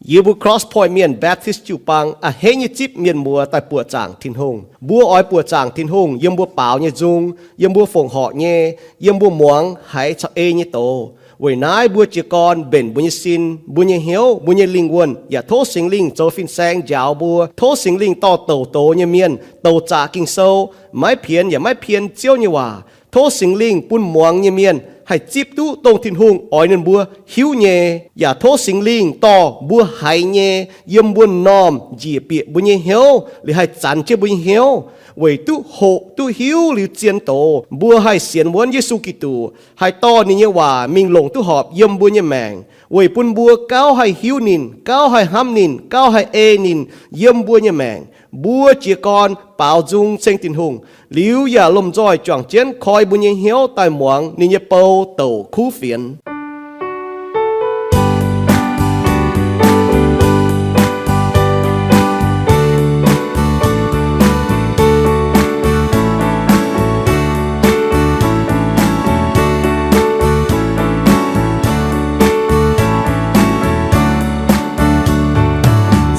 Yie mbuo Cross Point Mienh Baptist jiu-baang a'hneiv nyei zipv mienh muoz daaih buoqc zaangc Tin-Hungh. Mbuo oix buoqc zaangc Tin-Hungh yiem mbuo baaux nyei nzung, yiem mbuo fongc horc nyei, yiem mbuo muangx haiz caux ei nyei doz. Weic naaiv mbuo jiez gorn mbenc mbuo nyei sin, mbuo nyei hnyouv, mbuo nyei lingh wuonh, yaac tov Singx Lingh zoux fin-saeng njaaux mbuo. Tov Singx Lingh dorh douc doz nyei mienh, douc zaqc Ging-Sou, maiv pienx yaac maiv pien Ziouv nyei waac. Tov Singx Lingh bun muangx nyei mienh haih zipv duqv dongh Tin-Hungh oix ninh mbuo hiuv nyei. Yaac tov Singx Lingh dorh mbuo haiz nyei yiem mbuo m'normh njiec bieqc mbuo nyei hnyouv, liuz haih zanx jienv mbuo nyei hnyouv, weic duqv hoqc duqv hiuv liuz zien doz, mbuo haih sienx wuonv Yesu Giduc, haih dorh ninh nyei waac mingh longc duqv horpc yiem mbuo nyei maengc, weic bun mbuo gauh haih hiuv ninh, gauh haih hnamv ninh, gauh haih ei ninh yiem mbuo nyei maengc. Mbuo jiez gorn baaux nzung ceng Tin-Hungh, liuz yaac lomh nzoih juangc jienv koi mbuo nyei hnyouv daaih muangx ninh nyei bou douc kuv fienx.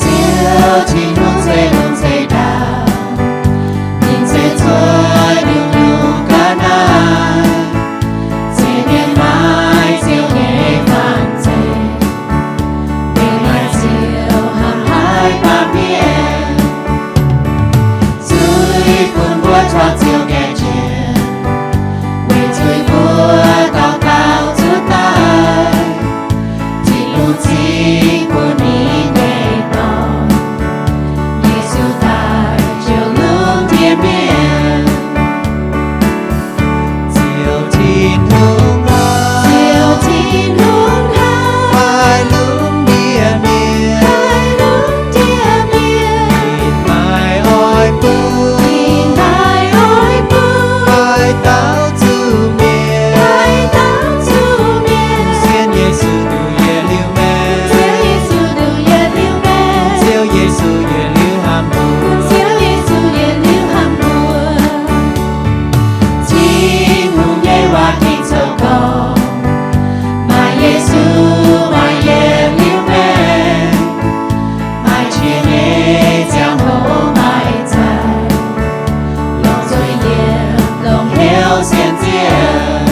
Ziouv Tin-Hungh, zeiv lungh zeiv ndau, ninh zeiv cuotv nyungc-nyungc ga'naaiv, zeiv mienh maaih Ziouv nyei faan zeiv, mienh maaih Ziouv hnamv haic baamh mienh. Zuiz bun mbuo tov Ziouv gaengh jiex, weic zuiz mbuo dauh dauh zuqc daic. Tin-Hungh cingx bun ninh nyei Dorn, Yesu, daaih njoux lungh ndiev mienh. Ziouv Tin-Hungh aac, Ziouv Tin-Hungh aac, maiv lungh ndiev mienh, maiv lungh ndiev mienh. Ninh maiv oix bun, ninh maiv oix bun, maiv dauh zuqc mienh, maiv dauh zuqc mienh. Sienx Yesu nduqc yietc liuz maengc, sienx Yesu nduqc yietc liuz maengc. Ziouv Yesu yietc liuz hnamv mbuo, Ziouv Yesu yietc liuz hnamv mbuo. Tin-Hungh nyei waac gengh zoux gorngv, maaih Yesu, maaih yietc liuz maengc, maaih qiex nyei ziangh hoc maaih zaih, longc zuiz-yiem, longc hnyouv sienx Ziouv.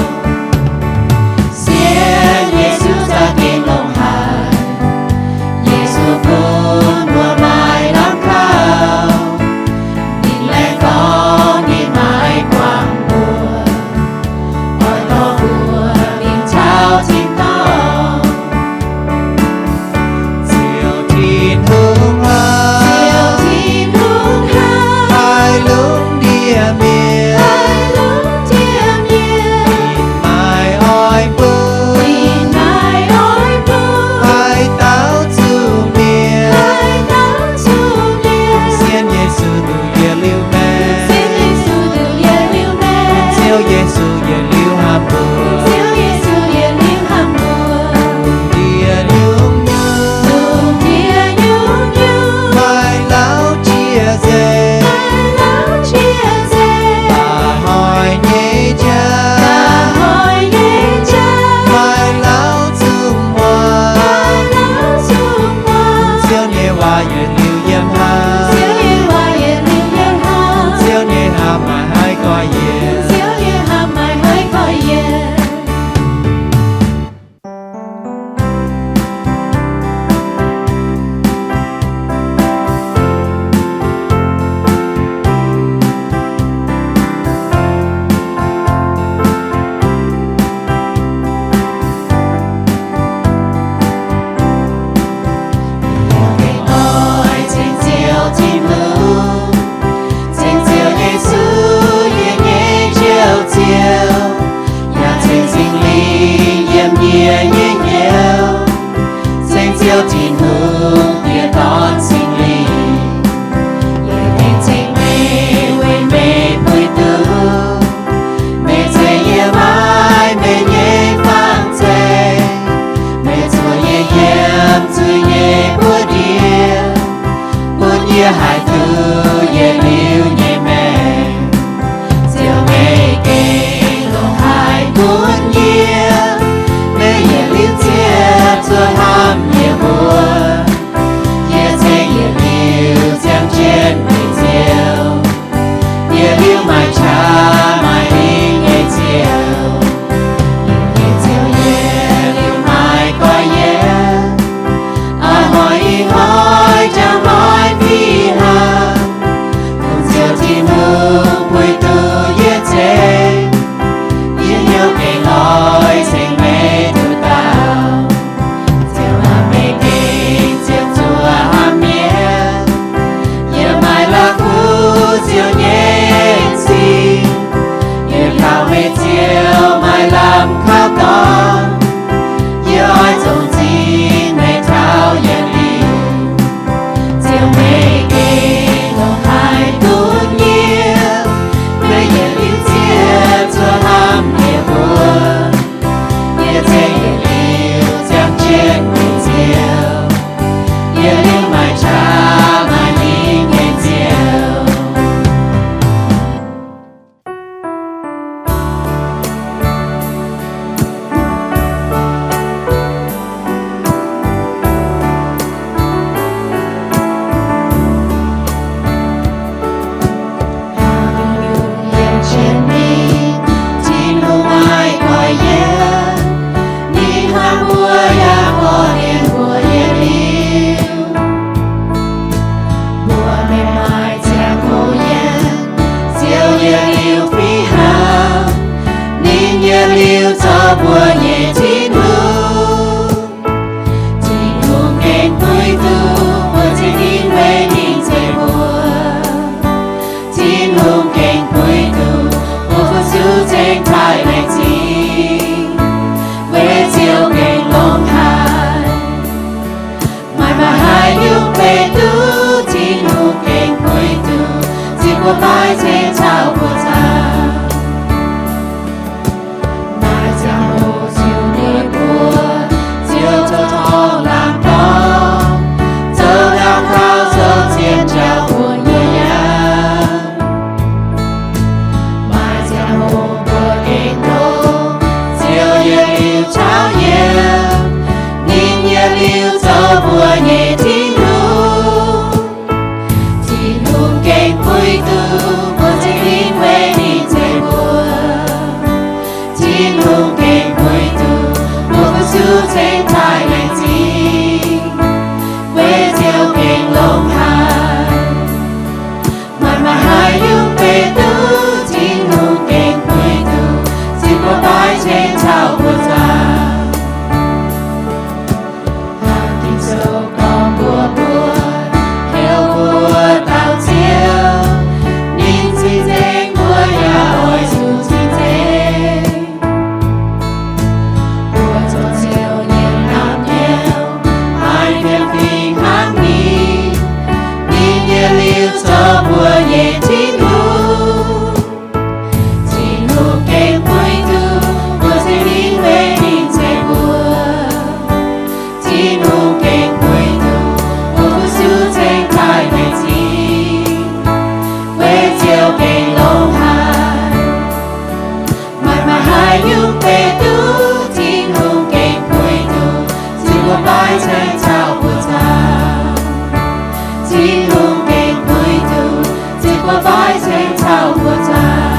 Sienx Yesu za'gengh longx haic. Yesu bun mbuo maaih lamh kaux. Ninh laengz gorngv ninh maiv guangc mbuo, oix dorh mbuo mingh taux tin-dorngh. Ziouv Tin-Hungh aac, Ziouv Tin-Hungh aac, maiv lungh ndiev mienh, maiv lungh ndiev mienh. Ninh maiv oix bun, ninh maiv oix bun, maiv dauh zuqc mienh, maiv dauh zuqc mienh. Sienx Yesu nduqc yietc liuz maengc, sienx Yesu nduqc yietc liuz maengc. Ziouv Yesu yietc liuz hnamv mbuo, Ziouv Yesu yietc liuz hnamv mbuo. Lungh ndiev nyungc-nyungc, lungh ndiev nyungc-nyungc, maiv lauh jiex nzengc, maiv lauh jiex nzengc. Mba'hnoi nyei jauv, mba'hnoi nyei jauv, maiv lauh zuqc muangx, maiv lauh zuqc muangx. Ziouv nyei waac yietc liuz yiem hnangv, Ziouv nyei waac yietc liuz yiem hnangv. Ziouv nyei hnamv maaih haiz gorx-youz, Ziouv nyei hnamv maaih haiz gorx-youz. Yie gengh oix ceng Ziouv Tin-Hungh, ceng Ziouv Yesu, yie nyei Njoux Ziouv, yaac ceng Singx Lingh yiem yie nyei hnyouv. Ceng Ziouv Tin-Hungh, Diex, Dorn, Singx Lingh. Yie gengh ceng meih weic meih puix duqv. Meih zeiz yie maiv mengh nyei faan zeiv. Meih zuoqc yie yiem zuiz nyei buoz-ndiev, bun yie haih duqv yietc liuz nyei maengc. Ziouv, meih gengh longc haic gunv yie. Meih yietc liuz ziec zuoqc hnamv yie mbuo. Yie liuz maaih qaqv maaih hingh nyei Ziouv. Yiem jienv ninh, Tin-Hungh maiv koiv yie. Ninh hnamv mbuo yaac korv-lienh mbuo yietc liuz. Mbuo mienh maaih ziangh hoc yiem, Ziouv yietc liuz fih hnangv. Ninh yietc liuz zoux mbuo nyei Tin-Hungh. Tin-Hungh gengh puix duqv mbuo ceng ninh weic ninh ceix mbuo. Tin-Hungh gengh puix duqv mbuo fu-sux ceng taaih laengz zingh, weic Ziouv gengh longx haic. Maaih, maaih haaix nyungc beiv duqv Tin-Hungh gengh puix duqv, zipv mbuo faix ceng caux mbuo zaangc. Maaih ziangh hoc Ziouv nduov mbuo, Ziouv zoux tong laangz dorngx, zoux nauc kaux zoux zien jauv bun mbuo yaac. Maaih ziangh hoc mbuo gengh longx, Ziouv yietc liuz caux yiem, ninh yietc liuz zoux mbuo nyei Tin-Hungh. Tin-Hungh gengh puix duqv mbuo ceng ninh weic ninh ceix mbuo. Tin-Hungh gengh puix duqv mbuo fu-sux ceng taaih laengz zingh, weic Ziouv gengh longx haic. Maaih, maaih haaix nyungc beiv duqv Tin-Hungh gengh puix duqv, zipv mbuo faix ceng caux mbuo zaangc. Hnangv Ging-Sou gorngv mbuox mbuo, heuc mbuo dauh Ziouv, ninh cing-nzengc mbuo yaac oix zuqc cing-nzengc. Mbuo zoux Ziouv nyei naamh nyouz, maaih fiem fingx hnangv ninh, ninh yietc liuz zoux mbuo nyei Tin-Hungh. Tin-Hungh gengh puix duqv mbuo ceng ninh weic ninh ceix mbuo. Tin-Hungh gengh puix duqv mbuo fu-sux ceng taaih laengz zingh, weic Ziouv gengh longx haic. Maaih, maaih haaix nyungc beiv duqv Tin-Hungh gengh puix duqv, zipv mbuo faix ceng caux mbuo zaangc. Tin-Hungh gengh puix duqv, zipv mbuo faix ceng caux mbuo zaangc.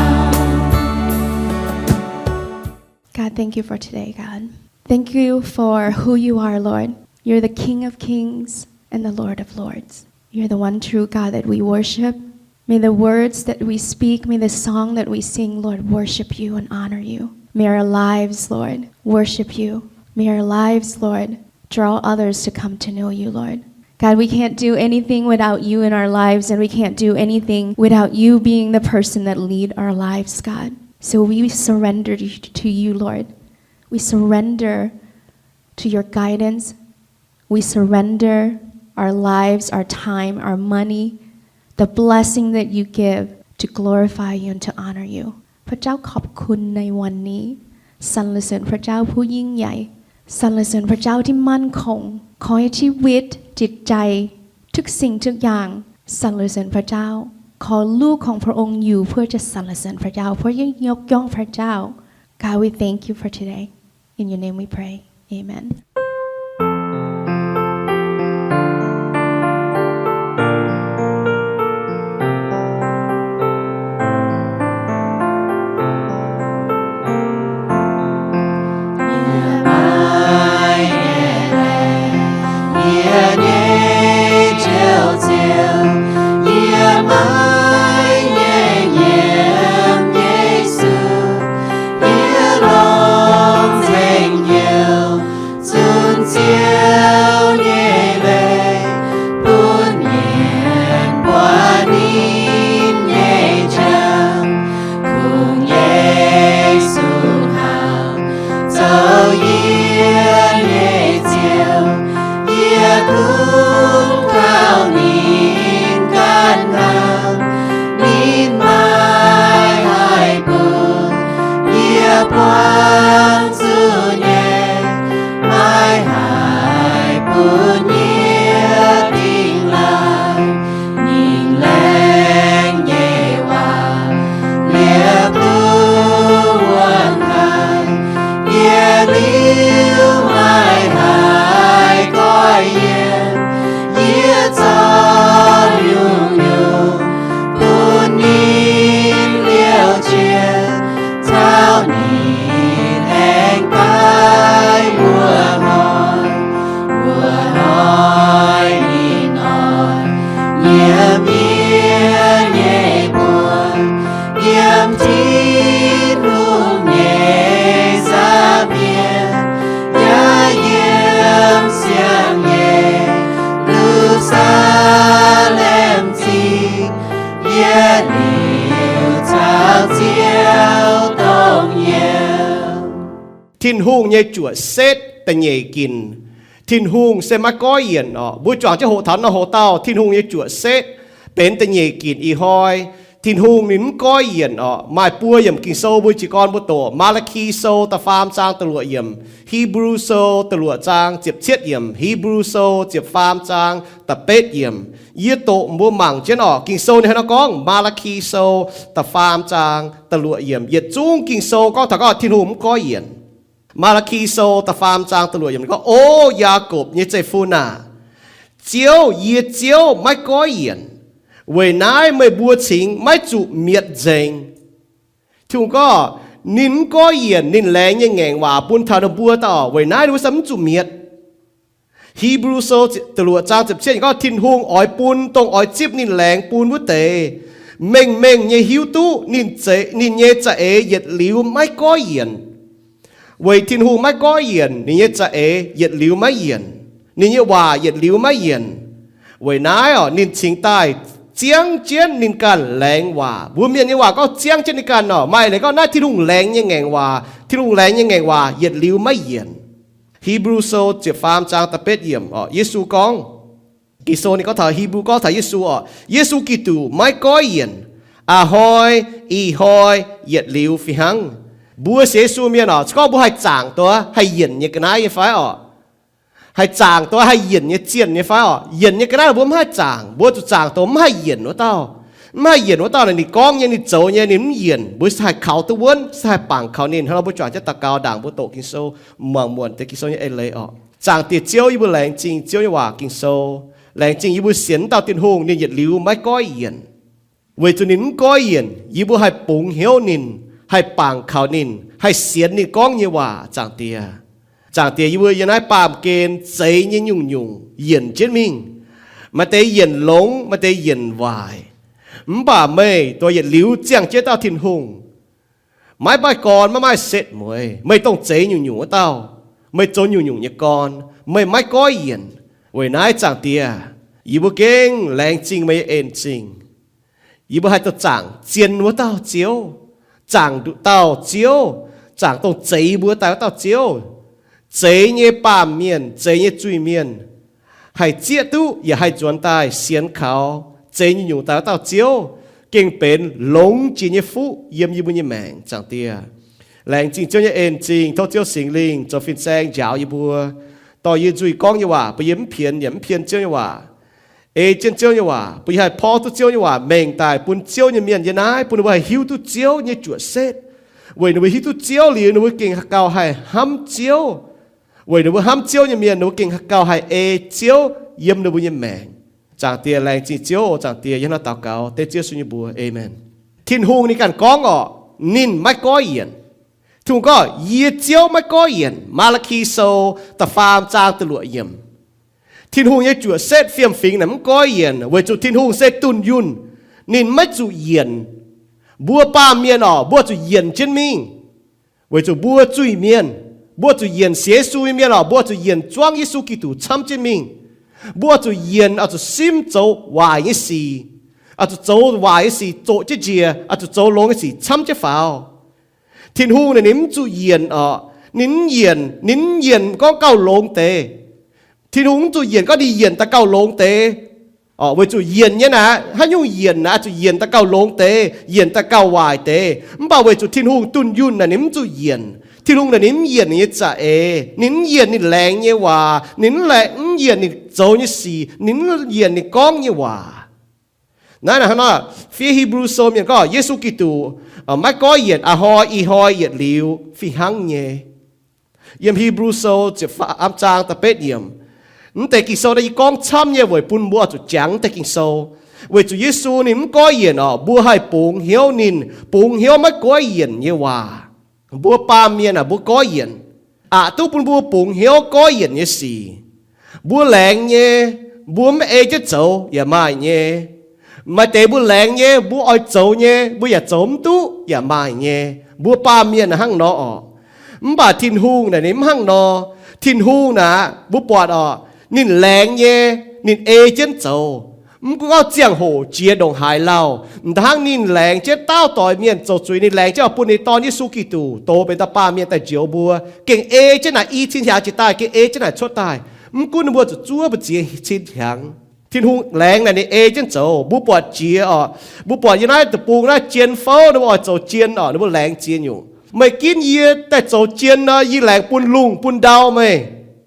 God, thank you for today, God. Thank you for who you are, Lord. You're the King of kings and the Lord of lords. You're the one true God that we worship. May the words that we speak, may the song that we sing, Lord, worship you and honor you. May our lives, Lord, worship you. May our lives, Lord, draw others to come to know you, Lord. God, we can't do anything without you in our lives, and we can't do anything without you being the person that lead our lives, God. So we surrender to you, Lord. We surrender to your guidance. We surrender our lives, our time, our money, the blessing that you give to glorify you and to honor you. พระเจ้าขอบคุณในวันนี้ สรรเสริญพระเจ้าผู้ยิ่งใหญ่ สรรเสริญพระเจ้าที่มั่นคง ขอให้ชีวิต จิตใจ ทุกสิ่งทุกอย่าง สรรเสริญพระเจ้า ขอลูกของพระองค์อยู่เพื่อจะสรรเสริญพระเจ้า เพื่อจะยกย่องพระเจ้า God, we thank you for today. In your name we pray. Amen. Tin-Hungh nyei juoqc setv da'nyeic ginc. Tin-Hungh se maiv goiv yienc orqc. Mbuo juangc jienv hoqc taux nor, hoqc dauh Tin-Hungh nyei juoqc setv benx da'nyeic ginc ih hnoi. Tin-Hungh ninh mv goiv yienc orqc. Maaih buo yiemc Ging-Sou mbuo jiez gorn mbuo doqc. Maa^laa^ki Sou da'faam zaang da'luoqc yiemc, Hipv^lu Sou da'luoqc zaang ziepc cietv yiemc, Hipv^lu Sou ziepc faam zaang da'betv yiemc. Yie doqc mbuo mangc jienv orqc. Ging-Sou ninh hnangv naaiv gorngv, Maa^laa^ki Sou da'faam zaang da'luoqc yiemc. Yietc zungv Ging-Sou gorngv taux gorngv Tin-Hungh mv goiv yienc. Maa^laa^ki Sou da'faam zaang da'luoqc yiemc gorngv, O Yaakopv nyei zeiv-fun aah! Ziouv, yie Ziouv, maiv goiv yienc. Weic naaiv meih mbuo cingx maiv zuqc mietc nzengc. Tin-Hungh gorngv ninh mv goiv yienc ninh laengz nyei ngaengc waac bun taux ninh mbuo daaih orqc. Weic naaiv ninh mbuo se mv zuqc mietc. Hipv^lu Sou da'luoqc zaang ziepc cietv gorngv, Tin-Hungh oix bun dongh oix zipv ninh laengz bun wuov deix mengh mengh nyei hiuv duqv ninh nyei za'eix yietc liuz maiv goiv yienc. Weic Tin-Hungh maiv goiv yienc, ninh nyei za'eix yietc liuz maiv yienc, ninh nyei waac yietc liuz maiv yienc. Weic naaiv orqc, ninh cingx daaih ziangv jienv ninh ganh laengz waac. Mbuo mienh nyei waac gorngv ziangv jienv ninh ganh orqc, maaih leiz gorngv naaiv Tin-Hungh laengz nyei ngaengc waac, Tin-Hungh laengz nyei ngaengc waac yietc liuz maiv yienc. Hipv^lu Sou ziepc faam zaang da'betv yiemc orqc, Yesu gorngv, Ging-Sou ninh gorngv taux Hipv^lu gorngv taux Yesu orqc, Yesu Giduc maiv goiv yienc, a'hnoi, ih hnoi, yietc liuz fih hnangv. Mbuo sienx Yesu mienh orqc, se gorngv mbuo haih zaangc dongh haih yienc nyei ga'naaiv nyei fai orqc? Haih zaangc dongh haih yienc nyei zienh nyei fai orqc? Yienc nyei ga'naaiv mbuo mv haih zaangc, mbuo zuqc zaangc dongh mv haih yienc wuov dauh. Mv haih yienc wuov dauh naaic, ninh gorngv nyei, ninh zoux nyei, ninh mv yienc, mbuo se haih kaux duqv wuonv, se haih bangc kaux ninh. Hnangv nor mbuo juangc jienv daux gaux ndaangc mbuo doqc Ging-Sou, mangc muonc deix Ging-Sou nyei eix leiz orqc. Zaangc Diex Ziouv, yie mbuo laengz zingh Ziouv nyei waac Ging-Sou. Laengz zingh yie mbuo sienx wuov dauh Tin-Hungh ninh yietc liuz maiv goiv yienc. Weic zuqc ninh mv goiv yienc, yie mbuo haih bungx hnyouv ninh, haih bangc kaux ninh, haih sienx ninh gorngv nyei waac. Zaangc Diex, Zaangc Diex, yie mbuo yiem naaiv baamh gen zeix nyei nyungc-nyungc yienc jienv mingh. Maaih deix yienc longx, maaih deix yienc waaic. Mv baac meih dongh yietc liuz ziangh jienv dauh Tin-Hungh. Maiv maaih gorn, maiv maaih setv mueiz. Meih dongh zeix nyungc-nyungc wuov dauh. Meih zoux nyungc-nyungc nyei gorn. Meih maiv goiv yienc. Weic naaiv Zaangc Diex, yie mbuo gengh laengz zingh meih nyei en-zingh. Yie mbuo haih dongh zaangc zien wuov dauh Ziouv, zaangc nduqc dauh Ziouv, zaangc dongh zeix mbuo daaih wuov dauh Ziouv. Zeix nyei baamh mienh, zeix nyei zuiz-mienh haih zieqv duqv yaac haih nzuonx daaih sienx kaux zeix nyungc-nyungc daaih wuov dauh Ziouv, gengh benx longx jiex nyei fuqv yiem yie mbuo nyei maengc, Zaangc Diex. Laengz zingh Ziouv nyei en-zingh, tov Ziouv Singx Lingh zoux fin-saeng njaaux yie mbuo, dorh yie nzuih gorngv nyei waac bun yie mv pienx yaac mv pien Ziouv nyei waac. Ei jienv Ziouv nyei waac bun yie haih porv duqv Ziouv nyei waac mengh daaih bun Ziouv nyei mienh yiem naaiv, bun ninh mbuo haih hiuv duqv Ziouv nyei juoqc setv. Weic ninh mbuo hiuv duqv Ziouv liuz, ninh mbuo gengh gauh haih hnamv Ziouv. Weic ninh mbuo hnamv Ziouv nyei mienh, ninh mbuo gengh gauh haih ei Ziouv yiem ninh mbuo nyei maengc. Zaangc Diex, laengz zingh Ziouv. Zaangc Diex, yie hnangv naaiv daux gaux dengv Ziouv Yesu nyei mbuox, Aamen. Tin-Hungh ninh ganh gorngv orqc, ninh maiv goiv yienc. Tin-Hungh gorngv, Yie Ziouv maiv goiv yienc. Maa^laa^ki Sou da'faam zaang da'luoqc yiemc. Tin-Hungh nyei juoqc setv fiem-fingx naaic mv goiv yienc, weic zuqc Tin-Hungh se dunh yunh, ninh maiv zuqc yienc. Mbuo baamh mienh orqc, mbuo zuqc yienc jienv mingh, weic zuqc mbuo zuiz mienh. Mbuo zuqc yienc sienx Yesu nyei mienh orqc, mbuo zuqc yienc zuangv Yesu Giduc camv jienv mingh. Mbuo zuqc yienc oix zuqc simv zoux waaic nyei sic, oix zuqc zoux waaic nyei sic zoqc jienv njiec, oix zuqc zoux longx nyei sic camv jienv faaux. Tin-Hungh naaic ninh mv zuqc yienc orqc, ninh mv yienc, ninh mv yienc gorngv gauh longx deix. Tin-Hungh mv zuqc yienc gorngv ninh yienc daaih gauh longx deix. Orqc, weic zuqc yienc nyei naaic, haaix nyungc yienc naaic zuqc yienc daaih gauh longx deix, yienc daaih gauh waaic deix. Mv baac weic zuqc Tin-Hungh dunh yunh naaic ninh mv zuqc yienc. Tin-Hungh naaic ninh mv yienc ninh nyei za'eix, ninh mv yienc ninh laengz nyei waac, ninh mv laengz, mv yienc ninh zoux nyei sic, ninh mv yienc ninh gorngv nyei waac. Naaiv naaic hnangv nor, fiev Hipv^lu Sou mienh gorngv Yesu Giduc maiv goiv yienc, a'hnoi, ih hnoi, yietc liuz fih hnangv nyei. Yiem Hipv^lu Sou ziepc faam zaang da'betv yiemc. Mv deix Ging-Sou naaiv yie gorngv camv nyei weic bun mbuo oix zuqc jangx mv deix Ging-Sou. Weic zuqc Yesu ninh mv goiv yienc orqc, mbuo haih bungx hnyouv ninh, bungx hnyouv maiv goiv yienc nyei waac. Mbuo baamh mienh aah, mbuo goiv yienc, aqc duqv bun mbuo bungx hnyouv goiv yienc nyei sic. Mbuo laengz nyei, mbuo mv ei jienv zoux yaac maaih nyei. Maaih deix mbuo laengz nyei, mbuo oix zoux nyei, mbuo yaac zoux mv duqv yaac maaih nyei. Mbuo baamh mienh hnangv nor orqc. Mv baac Tin-Hungh naaic ninh mv hnangv nor. Tin-Hungh naaic mbuo buatc orqc, ninh laengz nyei, ninh ei jienv zoux. Mv gunv gorngv ziangh hoc jiex ndongc haaix lauh, m'daaih hnangv ninh laengz jienv dauh doix mienh zoux zuiz, ninh laengz jienv oix bun ninh Dorn Yesu Giduc dox benx dauh baamh mienh daaih njoux mbuo, gengh ei jienv naaic i cin hiaangx jiex daaih, gengh ei jienv naaic cuotv daaih. Mv gunv ninh mbuo zuqc zuov mbu'ziex cin hiaangx, Tin-Hungh laengz naaic ninh ei jienv zoux. Mbuo buatc jiex oc, mbuo buatc yiem naaiv deic-bung naaiv jien fouv, ninh mbuo oix zoux jien oc, ninh mbuo laengz ziex nyungc. Meih ginv yie daaih zoux jien nor, yie laengz bun lungh bun ndau meih.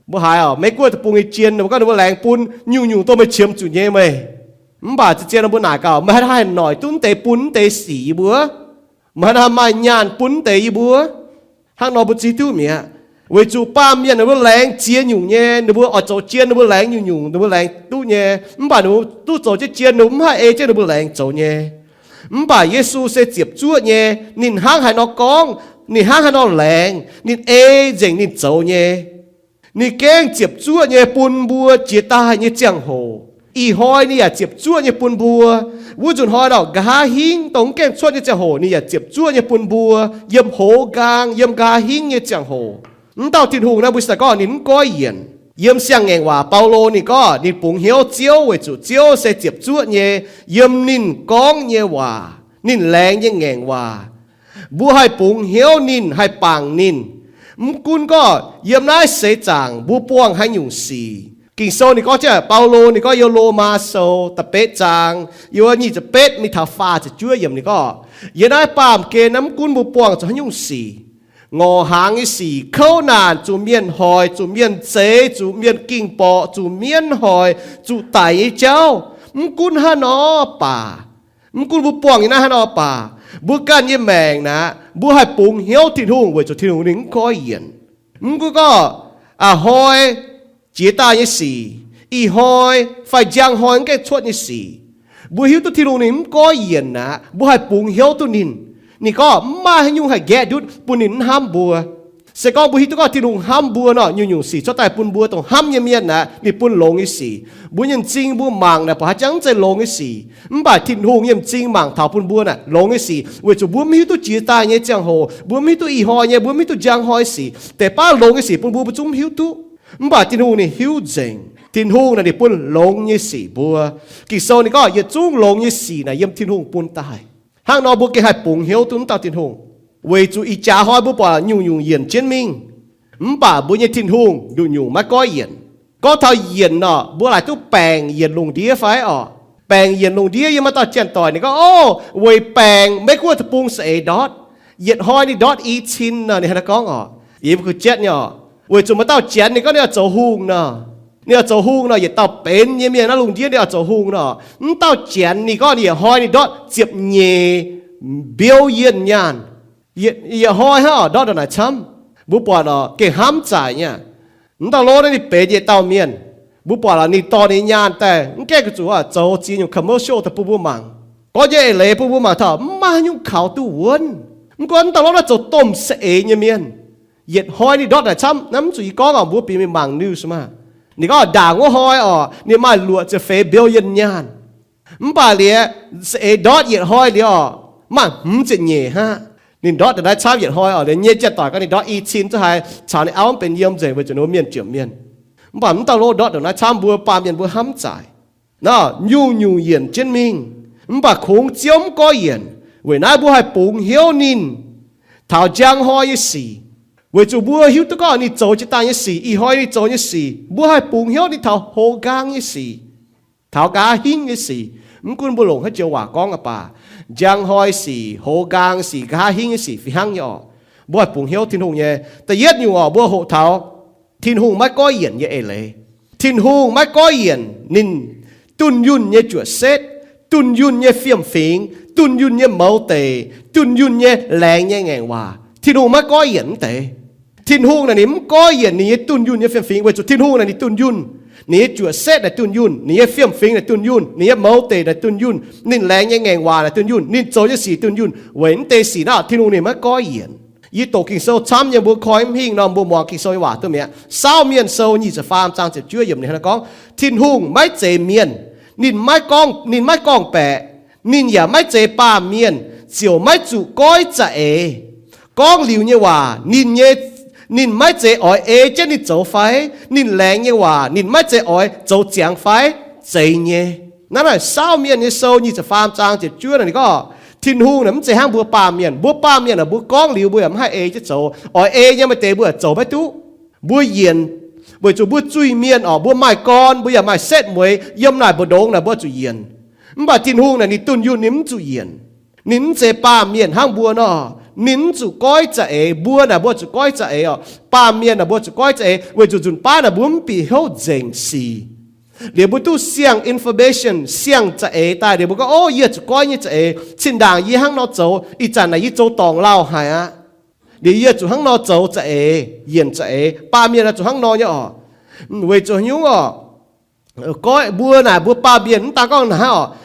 Mbuo haiz oc, Meiv Guoqv deic-bung nyei jien, ninh mbuo gorngv ninh mbuo laengz bun nyungc-nyungc dongh meih qiemx zuqc nyei meih. Mv baac zien-zien nor mbuo naaic gaax, meih haaix dauh haih noic duqv mv deix bun mv deix sic yie mbuo? Meih haaix dauh haih maaih nyaanh bun mv deix yie mbuo? Hnangv nor mbuo ziex duqv mi'aqv. Weic zuqc baamh mienh ninh mbuo laengz ziex nyungc nyei, ninh mbuo oix zoux jien ninh mbuo laengz nyungc-nyungc, ninh mbuo laengz duqv nyei. Mv baac ninh mbuo duqv zoux jienv jien, ninh mbuo mv haih ei jienv ninh mbuo laengz zoux nyei. Mv baac Yesu se ziepc zuoqv nyei. Ninh hnangv haaix nor gorngv, ninh hnangv haaix nor laengz, ninh ei nzengc ninh zoux nyei. Ninh gengh ziepc zuoqv nyei bun mbuo jiex daaih nyei ziangh hoc. Ih hnoi ninh yaac ziepc zuoqv nyei bun mbuo. Wuov nzunc hnoi nor, nqa'haav hingv dongh mv gaengh cuotv nyei ziangh hoc ninh yaac ziepc zuoqv nyei bun mbuo, yiem hoz nqaang, yiem nqa'haav hingv nyei ziangh hoc. Mv dauh Tin-Hungh naaiv mbuo se daaih gorngv ninh mv goiv yienc. Yiem Siang-Ngaengc Waac Baulo ninh gorngv ninh bungx hnyouv Ziouv weic zuqc Ziouv se ziepc zuoqv nyei. Yiem ninh gorngv nyei waac, ninh laengz nyei ngaengc waac, mbuo haih bungx hnyouv ninh, haih bangc ninh. Mv gunv gorngv yiem naaiv seix zaangc mbuo buangh haaix nyungc sic. Ging-Sou ninh gorngv jienv, Baulo ninh gorngv yiem Lomaa Sou da'betv zaang, yiem nyic ziepc betv mingh taux faah ziepc juov yiemc ninh gorngv, yiem naaiv baamh gen naaiv mv gunv mbuo buangh zuqc haaix nyungc sic, ngorc hnaangx nyei sic, kouv naanc, zuqc mienh hoic, zuqc mienh zeix, zuqc mienh ging-borqc, zuqc mienv hoic, zuqc daic nyei jauv, mv gunv hnangv nor baac, mv gunv mbuo buangh nyei naaiv hnangv nor baac, mbuo ganh nyei maengc naaiv mbuo haih bungx hnyouv Tin-Hungh weic zuqc Tin-Hungh ninh mv goiv yienc. Mv gunv gorngv a'hnoi jiex daaih nyei sic, ih hnoi fai njang hnoi mv gaengh cuotv nyei sic, mbuo hiuv duqv Tin-Hungh ninh mv goiv yienc aqv, mbuo haih bungx hnyouv duqv ninh. Ninh gorngv mv maaih haaix nyungc haih nqaeqv ndutv bun ninh mv hnamv mbuo. Se gorngv mbuo hiuv duqv gorngv Tin-Hungh hnamv mbuo nor, nyungc-nyungc sic cuotv daaih bun mbuo dongh hnamv nyei mienh aqv, ninh bun longx nyei sic. Mbuo nyei m'zing mbuo mangc naaic buatc haaix jangv mv zeiz longx nyei sic, mv baac Tin-Hungh nyei m'zing mangc taux bun mbuo naaic longx nyei sic, weic zuqc mbuo mv hiuv duqv jiex daaih nyei ziangh hoc, mbuo mv hiuv duqv ih hnoi nyei, mbuo mv hiuv duqv njang hnoi sic. Deix baav longx nyei sic bun mbuo, mbuo zungv mv hiuv duqv. Mv baac Tin-Hungh ninh hiuv nzengc. Tin-Hungh naaic ninh bun longx nyei sic mbuo. Ging-Sou ninh gorngv yietc zungv longx nyei sic naaic yiem Tin-Hungh bun daaih. Hnangv nor mbuo gengh haih bungx hnyouv duqv mv dauh Tin-Hungh. Weic zuqc ih jaax hnoi mbuo buatc nyungc-nyungc yienc jienv mingh, mv baac mbuo nyei Tin-Hungh nduqc nyungc maiv goiv yienc. Gorngv taux yienc nor, mbuo laaic duqv baengc yienc lungh ndiev fai orqc? Baengc yienc lungh ndiev, yiem maaih dauh janx-doic ninh gorngv, Ov, weic baengc Meiv Guoqv deic-bung saeng-eix ndortv. Yietc hnoi ninh ndortv i cin nor, ninh hnangv naaiv gorngv orqc. Yie mbuo kuh jatv nyei orqc. Weic zuqc maaih dauh janx ninh gorngv ninh oix zoux hungh nor, ninh oix zoux hungh nor, yietc dauh benx nyei mienh naaiv lungh ndiev ninh oix zoux hungh nor, mv dauh janx ninh gorngv ninh yietc hnoi ninh ndortv ziepc nyeic billion nyaanh. Yietc hnoi hnangv orqc, ndortv ndongc naaic camv. Mbuo buatc orqc, gengh hnamv zaaic nyei. Mv dauh lov naaiv ninh benx yietc dauh mienh. Mbuo buatc orqc, ninh dorh ninh nyei nyaanh daaih mv gaengh zuqc zoux ziex nyungc commercial daaih bun mbuo mangc. Gorngv nyei eix leiz bun mbuo mangc taux mv maaih haaix nyungc kaux duqv wuonv. Mv gunv mv dauh lov naaiv zoux domh saeng-eix nyei mienh. Yietc hnoi ninh ndortv naaic camv, naaiv mv zuqc yie gorngv orqc, mbuo bieqc mingh mangc news maah. Ninh gorngv ndaangc wuov hnoi orqc, ninh maaih luoqc ziepc feix billion nyaanh. Mv baac liuz, saeng-eix ndortv yietc hnoi liuz orqc, maaih hmz ziepc nyeic hnangv. Ninh ndortv ndongc naaiv camv yietc hnoi orqc, liuz nyei janx-doic gorngv ninh ndortv i cin zungv haiz caux ninh auv mv benx yiem nzengc weic zuqc ninh mbuo mienh jomc mienh. Mv baac mv dauh lov ndortv ndongc naaiv camv, mbuo baamh mienh mbuo hnamv zaaic. Nor, nyungc-nyungc yienc jienv mingh, mv baac kungx Ziouv mv goiv yienc. Weic naaiv mbuo haih bungx hnyouv ninh taux njang hnoi nyei sic, weic zuqc mbuo hiuv duqv gorngv ninh zoux jiex daaih nyei sic, ih hnoi ninh zoux nyei sic, mbuo haih bungx hnyouv ninh taux hoz nqaang nyei sic, taux nqa'haav hingv nyei sic. Mv gunv mbuo longc haaix joux waac gorngv aqv baac, njang hnoi sic, hoz nqaang sic, nqa'haav hingv nyei sic fih hnangv nyei orqc. Mbuo haih bungx hnyouv Tin-Hungh nyei. Da'yietv nyungc orqc, mbuo hoqc taux Tin-Hungh maiv goiv yienc nyei eix leiz. Tin-Hungh maiv goiv yienc ninh dunh yunh nyei juoqc setv, dunh yunh nyei fiem-fingx, dunh yunh nyei mouz deic, dunh yunh nyei laengz nyei ngaengc waac. Tin-Hungh maiv goiv yienc mv deix. Tin-Hungh naaic ninh mv goiv yienc ninh nyei dunh yunh nyei fiem-fingx weic zuqc Tin-Hungh naaic ninh dunh yunh. Ninh nyei juoqc setv naaic dunh yunh, ninh nyei fiem-fingx naaic dunh yunh, ninh nyei mouz deic naaic dunh yunh, ninh laengz nyei ngaengc waac naaic dunh yunh, ninh zoux nyei sic dunh yunh. Weic mv deix sic naaiv Tin-Hungh ninh maiv goiv yienc. Yie doqc Ging-Sou camv nyei, mbuo koi mv hingh nor, mbuo muangx Ging-Sou nyei waac duqv mi'aqv. Saauv Mienh Sou nyic ziepc faam zaang ziepc juov yiemc ninh hnangv naaiv gorngv, Tin-Hungh maiv zeiz mienh, ninh maiv gorngv, ninh maiv gorngv-baeqc, ninh yaac maiv zeiz baamh mienh, ziouc maiv zuqc goiv za'eix. Gorngv liuz nyei waac, ninh nyei, ninh maiv zeiz oix ei jienv ninh zoux fai? Ninh laengz nyei waac, ninh maiv zeiz oix zoux ziangx fai? Zeiz nyei. Naaiv naaic Saauv Mienh nyei sou nyic ziepc faam zaang ziepc juov naaic ninh gorngv, Tin-Hungh naaic mv zeiz hnangv mbuo baamh mienh. Mbuo baamh mienh naaic mbuo gorngv liuz mbuo yaac mv haih ei jienv zoux. Oix ei nyei maaih deix mbuo yaac zoux maiv duqv. Mbuo yienc, weic zuqc mbuo zuiz-mienh orqc, mbuo maaih gorn, mbuo yaac maaih setv mueiz, yiem naaic mbu'ndongx naaic mbuo zuqc yienc. Mv baac Tin-Hungh naaic ninh dunh yunh ninh mv zuqc yienc. Ninh mv zeiz baamh mienh hnangv mbuo nor. Ninh mv zuqc goiv za'eix. Mbuo naaic mbuo zuqc goiv za'eix orqc. Baamh mienh naaic mbuo zuqc goiv za'eix weic zuqc nzunc baav naaic mbuo mv bieqc hnyouv nzengc sic. Liuz mbuo duqv siang information, siang za'eix daaih liuz mbuo gorngv, Ov, yie zuqc goiv nyei za'eix. Zinh ndaangc yie hnangv nor zoux, ih zanc naaic yie zoux dorngc lauh haic aqv. Liuz yie zuqc hnangv nor zoux za'eix, yienc za'eix. Baamh mienh naaic zuqc hnangv nor nyei orqc. Weic zuqc nyungc orqc, goiv mbuo naaic mbuo baamh mienh mv daan gorngv naaic hnangv orqc.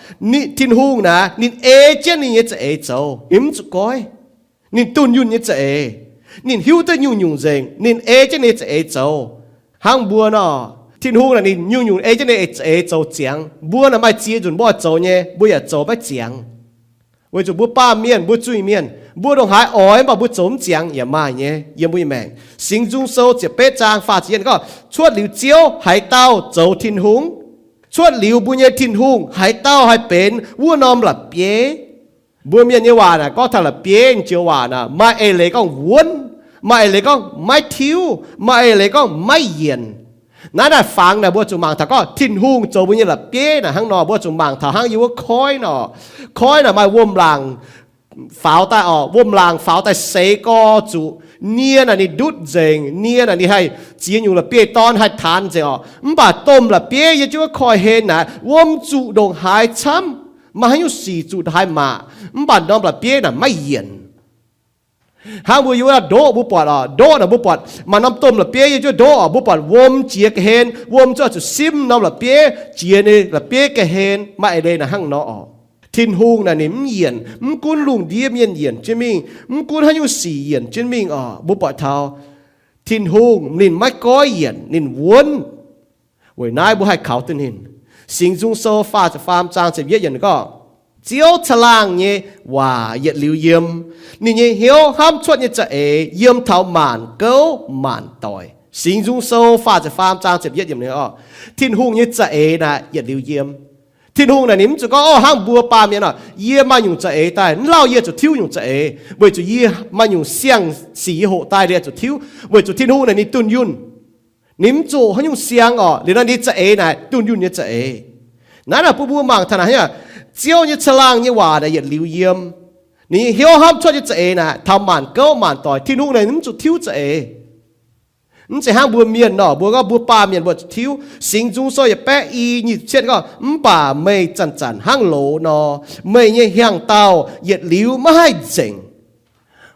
Tin-Hungh naaic ninh ei jienv ninh nyei za'eix zoux, ninh mv zuqc goiv. Ninh dunh yunh nyei za'eix. Ninh hiuv duqv nyungc-nyungc nzengc, ninh ei jienv ninh nyei za'eix zoux. Hnangv mbuo nor, Tin-Hungh naaic ninh nyungc-nyungc ei jienv ninh nyei za'eix zoux ziangx. Mbuo naaic maaih ziex nzunc mbuo oix zoux nyei, mbuo yaac zoux maiv ziangx. Weic zuqc mbuo baamh mienh, mbuo zuiz-mienh, mbuo ndongc haaix oix mv baac mbuo zoux mv ziangx yaac maaih nyei yiem mbuo nyei maengc. Singx Nzung Sou ziepc betv zaang faah ziepc yietv gorngv, Cuotv liuz Ziouv, haaix dauh zoux Tin-Hungh? Cuotv liuz mbuo nyei Tin-Hungh, haaix dauh haih benx wuov norm la'bieiv? Mbuo mienh nyei waac naaic gorngv taux la'bieiv nyei joux waac naaic, maaih eix leiz gorngv wuonv, maaih eix leiz gorngv maiv tiuv, maaih eix leiz gorngv maiv yienc. Naaiv naaic fangx naaic mbuo zuqc mangc taux gorngv Tin-Hungh zoux mbuo nyei la'bieiv naaic hnangv nor, mbuo zuqc mangc taux hnangv yiem wuov koiv nor. Koiv naaic maaih wuom-laangc faaux daaih orqc, wuom-laangc faaux daaih seix gorx zuqc. Nie naaic ninh ndutv nzengc, nie naaic ninh haih ziex nyungc la'bieiv-dorn haih taanx nzengc orqc. Mv baac domh la'bieiv yiem jienv wuov koiv-hlen naaic, wuom zuqc ndongc haaix camv, maaih haaix nyungc sic zuqc ndongc haaix mangc, mv baac norm la'bieiv naaic maiv yienc. Hnangv mbuo yiem wuov ndoqv mbuo buatc orqc, ndoqv naaic mbuo buatc maaih norm domh la'bieiv yiem jienv ndoqv orqc, mbuo buatc wuom jiex ga'hlen, wuom zuqc zuqc simv norm la'bieiv, jiex ninh la'bieiv ga'hlen. Maaih eix leiz naaic hnangv nor orqc. Tin-Hungh naaic ninh mv yienc. Mv gunv lungh ndiev mienh yienc jienv mingh, mv gunv haaix nyungc sic yienc jienv mingh orqc, mbuo buatc taux Tin-Hungh ninh maiv goiv yienc, ninh wuonv. Weic naaiv mbuo haih kaux duqv ninh. Singx Nzung Sou faah ziepc faam zaang ziepc yietv yiemc gorngv, Ziouv caangh laangh nyei waac yietc liuz yiem, ninh nyei hnyouv hnamv cuotv nyei za'eix yiem taux maanc gouv maanc doic. Singx Nzung Sou faah ziepc faam zaang ziepc yietv yiemc, Tin-Hungh nyei za'eix naaic yietc liuz yiem. Tin-Hungh naaic ninh mv zuqc gorngv, Ov, hnangv mbuo baamh mienh nor, yie maaih nyungc za'eix daaih, mv lauh yie zuqc tiuv nyungc za'eix, weic zuqc yie maaih nyungc siang-sic yie hoqc daaih liuz zuqc tiuv, weic zuqc Tin-Hungh naaic ninh dunh yunh. Ninh mv zuqc haaix nyungc siang orqc, liuz nor ninh za'eix naaic dunh yunh nyei za'eix. Naaiv naaic bun mbuo mangc taux naaic hnangv, Ziouv nyei caangh laangh nyei waac naaic yietc liuz yiem. Ninh nyei hnyouv hnamv cuotv nyei za'eix naaic taux maanc gouv maanc doic. Tin-Hungh naaic ninh mv zuqc tiuv za'eix. Mv zeiz hnangv mbuo mienh nor, mbuo gorngv mbuo baamh mienh mbuo zuqc tiuv. Singx Nzung Sou yietc baeqv i nyic ziepc cietv gorngv, Mv baac meih zanc-zanc hnangv loz nor, meih nyei hiaangx-daauh yietc liuz maiv haih nzengc.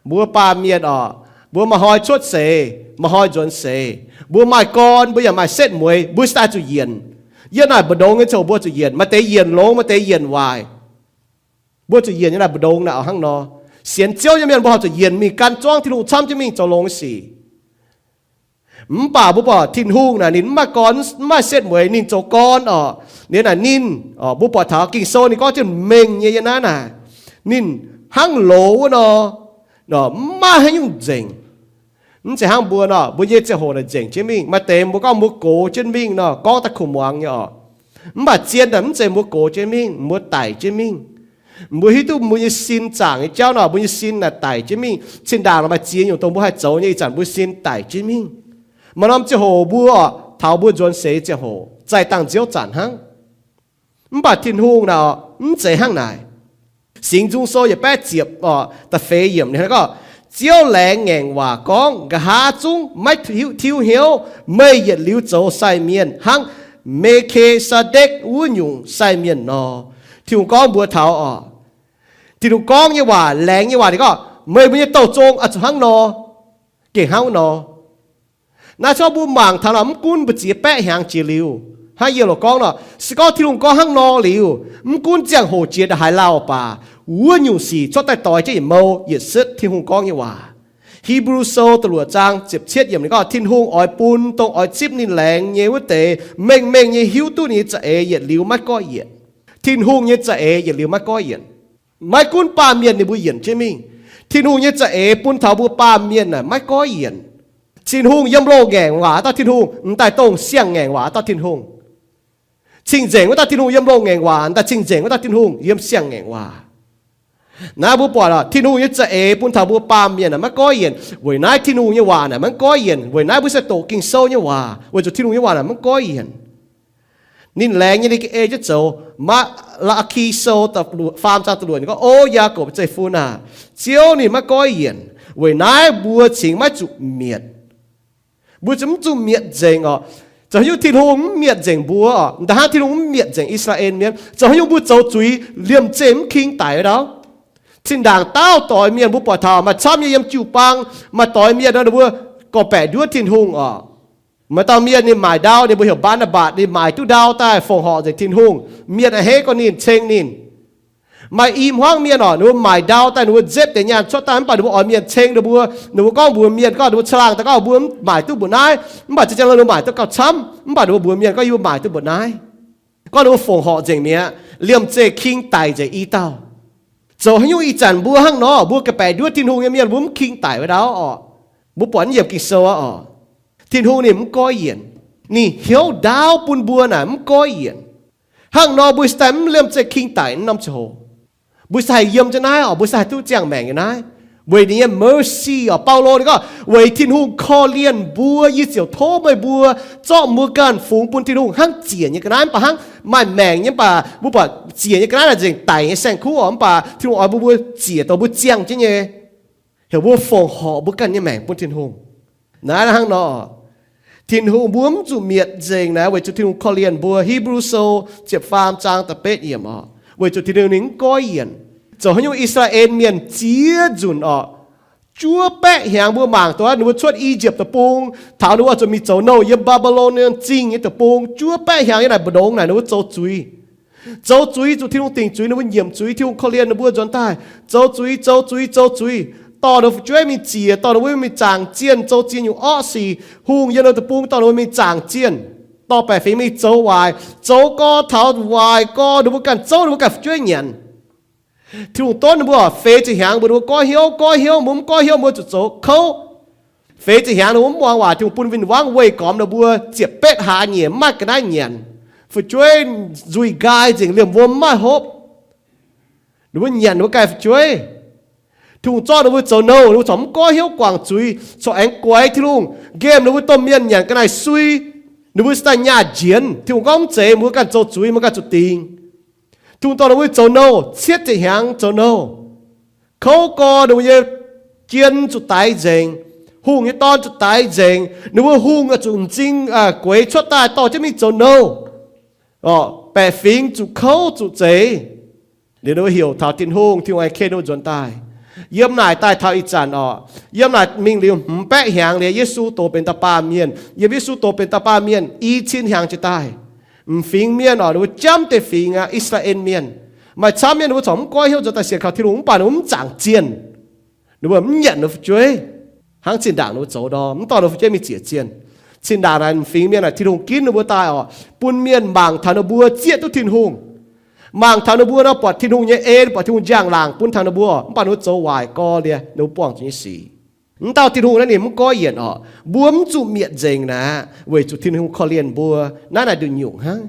Mbuo baamh mienh orqc, mbuo maaih hnoi cuotv seix, maaih hnoi nzuonx seix. Mbuo maaih gorn, mbuo yaac maaih setv mueiz, mbuo se daaih zuqc yienc. Yiem naaic mbu'ndongx nyei ziangh hoc mbuo zuqc yienc, maaih deix yienc longx, maaih deix yienc waaic. Mbuo zuqc yienc yiem naaic mbu'ndongx naaic hnangv nor. Sienx Ziouv nyei mienh mbuo horpc zuqc yienc mingh gan zuangv Tin-Hungh camv jienv mingh zoux longx nyei sic. Mv baac mbuo buatc Tin-Hungh naaic ninh mv maaih gorn, mv maaih setv mueiz, ninh zoux gorn orqc. Liuz naaic ninh, mbuo buatc taux Ging-Sou ninh gorngv jienv mengh nyei yiem naaiv naaic, ninh hnangv loz wuov nor, mv maaih haaix nyungc nzengc. Mv zeiz hnangv mbuo nor, mbuo nyei ziangh hoc naaic nzengc jienv mingh. Maaih deix mbuo gorngv mbuo gox jienv mingh nor, gorngv daaih kuv muangx nyei orqc. Mv baac zien naaic mv zeiz mbuo gox jienv mingh, mbuo daic jienv mingh. Mbuo hiuv duqv mbuo nyei sin zaangc nyei jauv nor, mbuo nyei sin naaic daic jienv mingh. Zinh ndaangc maaih ziex nyungc dongh mbuo haih zoux nyei, ih zanc mbuo sin daic jienv mingh. Maaih norm ziangh hoc mbuo orqc, taux mbuo nzuonx seix ziangh hoc, zaih dangh Ziouv zanc hnangv. Mv baac Tin-Hungh naaic orqc, mv zeiz hnangv naaic. Singx Nzung Sou yietc baeqv ziepc orqc, da'feix yiemc ninh gorngv, Ziouv laengz ngaengc waac gorngv, nqa'haav zungv maiv tiuv hnyouv. Meih yietc liuz zoux sai mienh hnangv Me^ke^saa^ndekc wuov nyungc sai mienh nor. Tin-Hungh gorngv mbuox taux orqc, Tin-Hungh gorngv nyei waac, laengz nyei waac, ninh gorngv, Meih mbuo nyei douh zong oix zuqc hnangv nor, gengh hnangv nor. Naaiv corc mbuo mangc taux nor, mv gunv mbu'ziex baeqv hnyangx jiex liuz, hnangv yie loc gorngv nor, se gorngv Tin-Hungh gorngv hnangv nor liuz, mv gunv ziangh hoc jiex ndongc haaix lauh baac, wuov nyungc sic corc daaih doix jienv yietc mou yietc setv Tin-Hungh gorngv nyei waac. Hipv^lu Sou da'luoqc zaang ziepc cietv yiemc ninh gorngv, Tin-Hungh oix bun dongh oix zipv ninh laengz nyei wuov deix mengh mengh nyei hiuv duqv ninh nyei za'eix yietc liuz maiv goiv yienc. Tin-Hungh nyei za'eix yietc liuz maiv goiv yienc. Maiv gunv baamh mienh ninh mbuo yienc jienv mingh, Tin-Hungh nyei za'eix bun taux mbuo baamh mienh naaic maiv goiv yienc. Tin-Hungh yiem loz ngaengc waac dauh Tin-Hungh, m'daaih dongh siang-ngaengc waac dauh Tin-Hungh. Cing-nzengc wuov dauh Tin-Hungh yiem loz-ngaengc waac, daaih cing-nzengc wuov dauh Tin-Hungh yiem siang-ngaengc waac. Naaiv mbuo buatc oc, Tin-Hungh nyei za'eix bun taux mbuo baamh mienh naaic maiv goiv yienc. Weic naaiv Tin-Hungh nyei waac naaic maiv goiv yienc. Weic naaiv mbuo se doqc Ging-Sou nyei waac, weic zuqc Tin-Hungh nyei waac naaic maiv goiv yienc. Ninh laengz nyei ninh ga'ei jienv zoux. Maa^laa^ki Sou faam zaang da'luoqc ninh gorngv, O Yaakopv zeiv-fun aah! Ziouv ninh maiv goiv yienc. Weic naaiv mbuo cingx maiv zuqc mietc. Mbuo zungv mv zuqc mietc nzengc oc. Zoux haaix nyungc Tin-Hungh mv mietc nzengc mbuo oc? Nda'hnangv Tin-Hungh mv mietc nzengc I^saa^laa^en Mienh, zoux haaix nyungc mbuo zoux zuiz liemh zeih mv king daic wuov dauh? Cin-ndaangc dauh doix mienh mbuo buatc taux maaih camv nyei yiem jiu-baang, maaih doix mienh nor ninh mbuo gorngv-baeqc nduov Tin-Hungh oc. Maaih dauh mienh ninh maaic ndau, ninh mbuo heuc Mbaa^naa^mbatc, ninh maaic duqv ndau daaih fongc horc nzengc Tin-Hungh, mienh a'hneiv gorngv ninh, ceng ninh. Maaih i hmuangv mienh oc, ninh mbuo maaic ndau daaih ninh mbuo nzepv deix nyaanh cuotv daaih mv baac ninh mbuo oix mienh ceng ninh mbuo. Ninh mbuo gorngv mbuox mienh gorngv ninh mbuo caangh laangh daaih gorngv mbuo mv maaic duqv mbuoqc naaiv, mv baac zinh ziangh lo ninh mbuo maaic duqv gauh camv, mv baac ninh mbuo mbuox mienh gorngv yie mbuo maaic duqv mbuoqc naaiv. Gorngv ninh mbuo fongc horc nzengc mi'aqv, liemh zeih king daic nzengc i dauh. Zoux haaix nyungc ih zanc mbuo hnangv nor, mbuo gorngv-baeqc nduov Tin-Hungh nyei mienh mbuo mv king daic wuov dauh oc? Mbuo buatc yiem Ging-Sou aqv oc. Tin-Hungh ninh mv goiv yienc. Ninh hnyouv ndaauv bun mbuo naaic mv goiv yienc. Hnangv nor mbuo se daaih mv liemh zeih king daic norm ziangh hoc. Mbuo se haih yiem jienv naaiv oc, mbuo se haih duqv ziangh maengc nyei naaiv. Weic ninh nyei mercy oc, Baulo ninh gorngv, weic Tin-Hungh korv-lienh mbuo, yie ziouc tov meih mbuo zorqv mbuo ganh fungx bun Tin-Hungh hnangv ziec nyei ga'naaiv. Mv baac hnangv maaih maengc nyei, mv baac mbuo buatc ziec nyei ga'naaiv naaic nzengc daic nyei saeng-kuv oc, mv baac Tin-Hungh oix mbuo mbuo ziec dongh mbuo ziangh jienv nyei, heuc mbuo fongc horc mbuo ganh nyei maengc bun Tin-Hungh. Naaiv hnangv nor, Tin-Hungh mbuo mv zuqc mietc nzengc naaiv weic zuqc Tin-Hungh korv-lienh mbuo. Hipv^lu Sou ziepc faam zaang da'betv yiemc oc, weic zuqc Tin-Hungh ninh mv goiv yienc. Zoux haaix nyungc I^saa^laa^en Mienh ziex nzunc oc, juov baeqv hnyangx mbuo mangc dongh ninh mbuo cuotv I^yipv Deic-Bung, taux ninh mbuo zuqc mingh zoux nouh yiem Mbaa^mbi^lon nyei zingh nyei deic-bung, juov baeqv hnyangx nyei naaic mbu'ndongx naaic ninh mbuo zoux zuiz. Zoux zuiz zuqc Tin-Hungh dingc zuiz, ninh mbuo nyiemc zuiz, Tin-Hungh korv-lienh ninh mbuo nzuonx daaih. Zoux zuiz, zoux zuiz, zoux zuiz, dorh ninh mbuo fu'jueiv mingh ziec, dorh ninh mbuo mingh zaangc zienh, zoux ziex nyungc orqv sic. Hungh yiem ninh mbuo deic-bung dorh ninh mbuo mingh zaangc zienh, dorh baeqc fingx mingh zoux waaic, zoux gorx taux waaic gorx, ninh mbuo ganh zouv ninh mbuo ganh fu'jueiv nyanc. Tin-Hungh donv ninh mbuo feix ziepc hnyangx mbuox ninh mbuo goiv hnyouv, goiv hnyouv, mbuo mv goiv hnyouv mbuo zuqc zoux kouv. Feix ziepc hnyangx ninh mbuo mv muangx waac, Tin-Hungh bun win-wangv weih gormx ninh mbuo ziepc betv hlaax nyeic mv maaih ga'naaiv nyanc. Fu'jueiv nzuih nqaai nzengc, liemh wuom mv maaih hopv. Ninh mbuo nyanc ninh mbuo ganh fu'jueiv. Tin-Hungh zorqv ninh mbuo zoux nouh, ninh mbuo corc mv goiv hnyouv guangc zuiz, corc aengx guaix Tin-Hungh, nqemh ninh mbuo domh mienh nyanc ga'naaiv sui. Ninh mbuo se daaih nyaah njienv. Tin-Hungh gorngv mv zeiz, mbuo ganh zoux zuiz, mbuo ganh zuqc dingc. Tin-Hungh dorh ninh mbuo zoux nouh cietv ziepc hnyangx zoux nouh. Kouv gorx, ninh mbuo nyei jien zuqc daix nzengc. Hungh nyei dorn zuqc daix nzengc. Ninh mbuo hungh zuqc m'zing gueix cuotv daaih dorh jienv mingh zoux nouh. Baeqc fingx zuqc kouv zuqc zeix. Liuz ninh mbuo heuc taux Tin-Hungh, Tin-Hungh aengx ken ninh mbuo nzuonx daaih. Yiem naaic daaih taux ih zanc oc, yiem naaic mingh liuz hmz baeqv hnyangx liuz, Yesu doz benx dauh baamh mienh. Yiem Yesu doz benx dauh baamh mienh i cin hnyangx jiez daaih, m'fingx mienh oc, ninh mbuo jamv deix fingx aqv, I^saa^laa^en Mienh. Maaih camv mienh ninh mbuo corc mv goiv hnyouv nzuonx daaih sienx kaux Tin-Hungh, mv baac ninh mbuo mv zaangc zienh. Ninh mbuo mv nyanc ninh mbuo fu'jueiv, hnangv zinh ndaangc ninh mbuo zoux nor, mv dorh ninh mbuo fu'jueiv mingh ziec zienh. Cin ndaangc naaic m'fingx mienh naaic Tin-Hungh ginv ninh mbuo daaih oc, bun mienh mangc taux ninh mbuo zieqv duqv Tin-Hungh. Mangc taux ninh mbuo nor buatc Tin-Hungh nyei en, buatc Tin-Hungh njang-laangc bun taux ninh mbuo, mv baac ninh mbuo zoux waaic gorx liuz ninh mbuo buangh zuqc nyei sic. Mv dauh Tin-Hungh naaiv ninh mv goiv yienc oc. Mbuo mv zuqc mietc nzengc naaic weic zuqc Tin-Hungh korv-lienh mbuo. Naaiv naaic nduqc nyungc hnangv.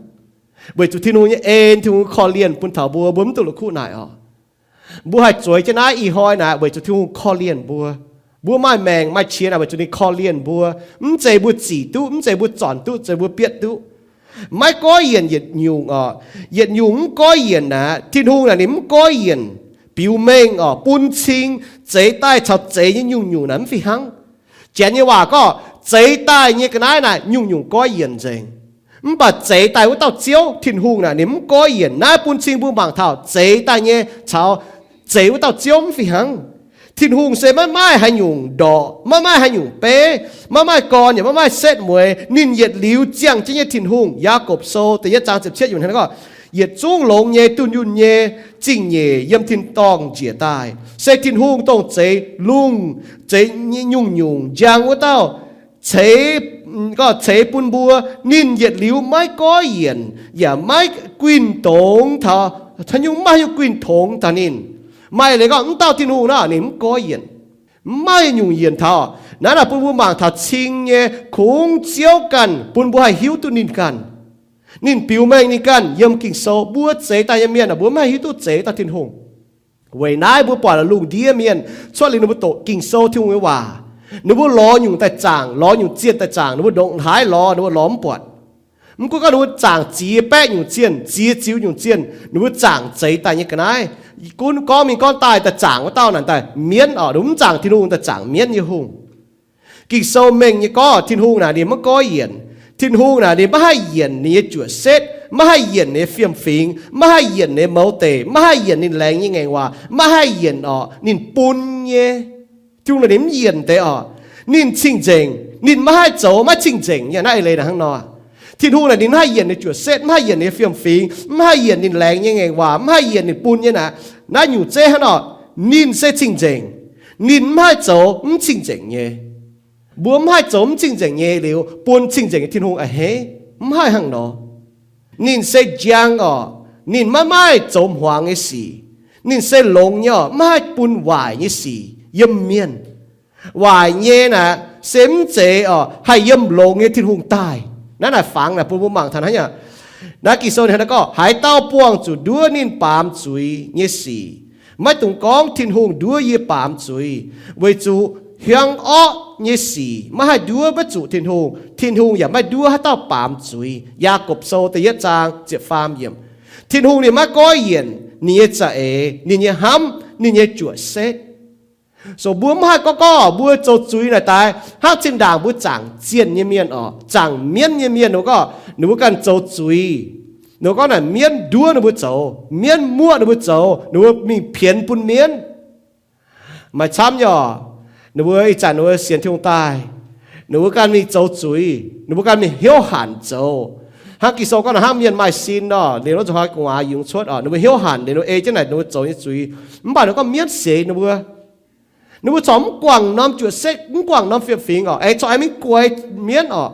Weic zuqc Tin-Hungh nyei en, Tin-Hungh korv-lienh bun taux mbuo, mbuo mv duqv la'kuqv naaic oc. Mbuo haih zueiz jienv naaiv ih hnoi naaic weic zuqc Tin-Hungh korv-lienh mbuo. Mbuo maaih maengc maaih qiex naaic weic zuqc ninh korv-lienh mbuo. Mv zeiz mbuo zic duqv, mv zeiz mbuo zornc duqv, mv zeiz mbuo bietv duqv. Maiv goiv yienc yietc nyungc oc. Yietc nyungc mv goiv yienc naaic, Tin-Hungh naaic ninh mv goiv yienc, biux mengh oc, bun cing, zeix daaih caux zeix nyei nyungc-nyungc naaic mv fih hnangv. Janx nyei waac gorngv zeix daaih nyei ga'naaiv naaic nyungc-nyungc goiv yienc nzengc. Mv baac zeix daaih wuov dauh Ziouv Tin-Hungh naaic ninh mv goiv yienc. Naaiv bun cing mbuo mangc taux zeix daaih nyei caux zeix wuov dauh Ziouv mv fih hnangv. Tin-Hungh se maiv maaih haaix nyungc ndorqc, maiv maaih haaix nyungc beiv, maiv maaih gorn yaac maiv maaih setv mueiz. Ninh yietc liuz ziangh jienv nyei Tin-Hungh. Yaagorpc Sou da'yietv zaang ziepc cietv yiemc hnangv gorngv, yietc zungv longx nyei, dunh yunh nyei, zingh nyeic yiem tin-dorngh njiec daaih, se Tin-Hungh dongh zeix lungh, zeix nyungc-nyungc njang wuov dauh, ceix, gorngv ceix bun mbuo. Ninh yietc liuz maiv goiv yienc yaac maiv guinh dongz taux, haaix nyungc maiv haaix nyungc guinh dongz taux ninh. Maaih leiz gorngv mv dauh Tin-Hungh naaic ninh mv goiv yienc, mv maaih nyungc yienc taux. Naaiv naaic bun mbuo mangc taux cing nyei, kungx Ziouv ganh bun mbuo haih hiuv duqv ninh ganh. Ninh biux mengh ninh ganh yiem Ging-Sou. Mbuo zeix daaih nyei mienh aah, mbuo maiv haih hiuv duqv zeix dauh Tin-Hungh. Weic naaiv mbuo buatc lungh ndiev mienh cuotv liuz ninh mbuo doqc Ging-Sou, Tin-Hungh nyei waac, ninh mbuo lorz nyungc daaih zaangc, lorz nyungc zienh daaih zaangc, ninh mbuo ndongc haaix lorz ninh mbuo lorz mv buatc. Mv gunv gorngv ninh mbuo zaangc ziex baeqv nyungc zienh, ziex ziux nyungc zienh, ninh mbuo zaangc zeix daaih nyei ga'naaiv. Gunv gorngv mingh gorngv daaih, daaih zaangc wuov dauh naaic daaih mienv oc, ninh mbuo mv zaangc Tin-Hungh, daaih zaangc mienv nyei hungh. Ging-Sou mengh nyei gorngv Tin-Hungh naaic ninh maiv goiv yienc. Tin-Hungh naaic ninh maiv haih yienc ninh nyei juoqc setv, maiv haih yienc ninh nyei fiem-fingx, maiv haih yienc ninh nyei mouz deic, maiv haih yienc ninh laengz nyei ngaengc waac, maiv haih yienc oc ninh bun nyei. Tin-Hungh naaic ninh mv yienc deix oc. Ninh cing-nzengc, ninh maiv haih zoux maiv cing-nzengc nyei. Naaiv eix leiz naaic hnangv nor. Tin-Hungh naaic ninh mv haih yienc ninh juoqc setv, mv haih yienc ninh nyei fiem-fingx, mv haih yienc ninh laengz nyei ngaengc waac, mv haih yienc ninh bun nyei naaic, naaiv nyungc zeiv hnangv nor, ninh se cing-nzengc. Ninh mv haih zoux mv cing-nzengc nyei. Mbuo mv haih zoux mv cing-nzengc nyei liuz, bun cing-nzengc nyei Tin-Hungh a'hneiv. Mv haih hnangv nor. Ninh se njang oc. Ninh maiv maaih zoux hmuangx nyei sic. Ninh se longx nyei oc, maiv haih bun waaic nyei sic yiem mienh. Waaic nyei naaic se mv zeiz oc, haih yiem longx nyei Tin-Hungh daaih. Naaiv naaic fangx naaic bun mbuo mangc taux hnangv naaic. Naaiv Ging-Sou ninh hnangv naaiv gorngv, haaix dauh buangh zuqc nduov ninh baamz zuiz nyei sic, maiv dungx gorngv, Tin-Hungh nduov yie baamz zuiz, weic zuqc hiuang orqv nyei sic maiv haih nduov maiv zuqc Tin-Hungh. Tin-Hungh yaac maiv nduov haaix dauh baamz zuiz. Yaagorpc Sou da'yietv zaang ziepc faam yiemc. Tin-Hungh ninh maiv goiv yienc ninh nyei za'eix, ninh nyei hnamv, ninh nyei juoqc setv. So mbuo mv haih gorngv gorngv mbuo zoux zuiz naaic daaih hnangv zinh ndaangc mbuo zaangc zienh nyei mienh oc, zaangc mienv nyei mienh, ninh mbuo gorngv ninh mbuo ganh zoux zuiz. Ninh mbuo gorngv naaic mienv nduov ninh mbuo zoux, mienv muoqv ninh mbuo zoux, ninh mbuo mingh pienx bun mienv. Maaih camv nyei oc. Ninh mbuo ih zanc ninh mbuo sienx Tin-Hungh daaih, ninh mbuo ganh mingh zoux zuiz, ninh mbuo ganh mingh hnyouv hanc zoux. Hnangv Ging-Sou gorngv naaic hnangv mienh maaih sin nor, liuz nor zuqc haaix gu'nguaaz yungz cuotv oc, ninh mbuo hnyouv hanc liuz ninh mbuo ei jienv naaic ninh mbuo zoux nyei zuiz. Mv baac ninh gorngv mienv seix ninh mbuo. Ninh mbuo corc mv guangc norm juoqc setv, mv guangc norm fiem-fingx oc, aengx corc aengx mingh guaix mienv oc.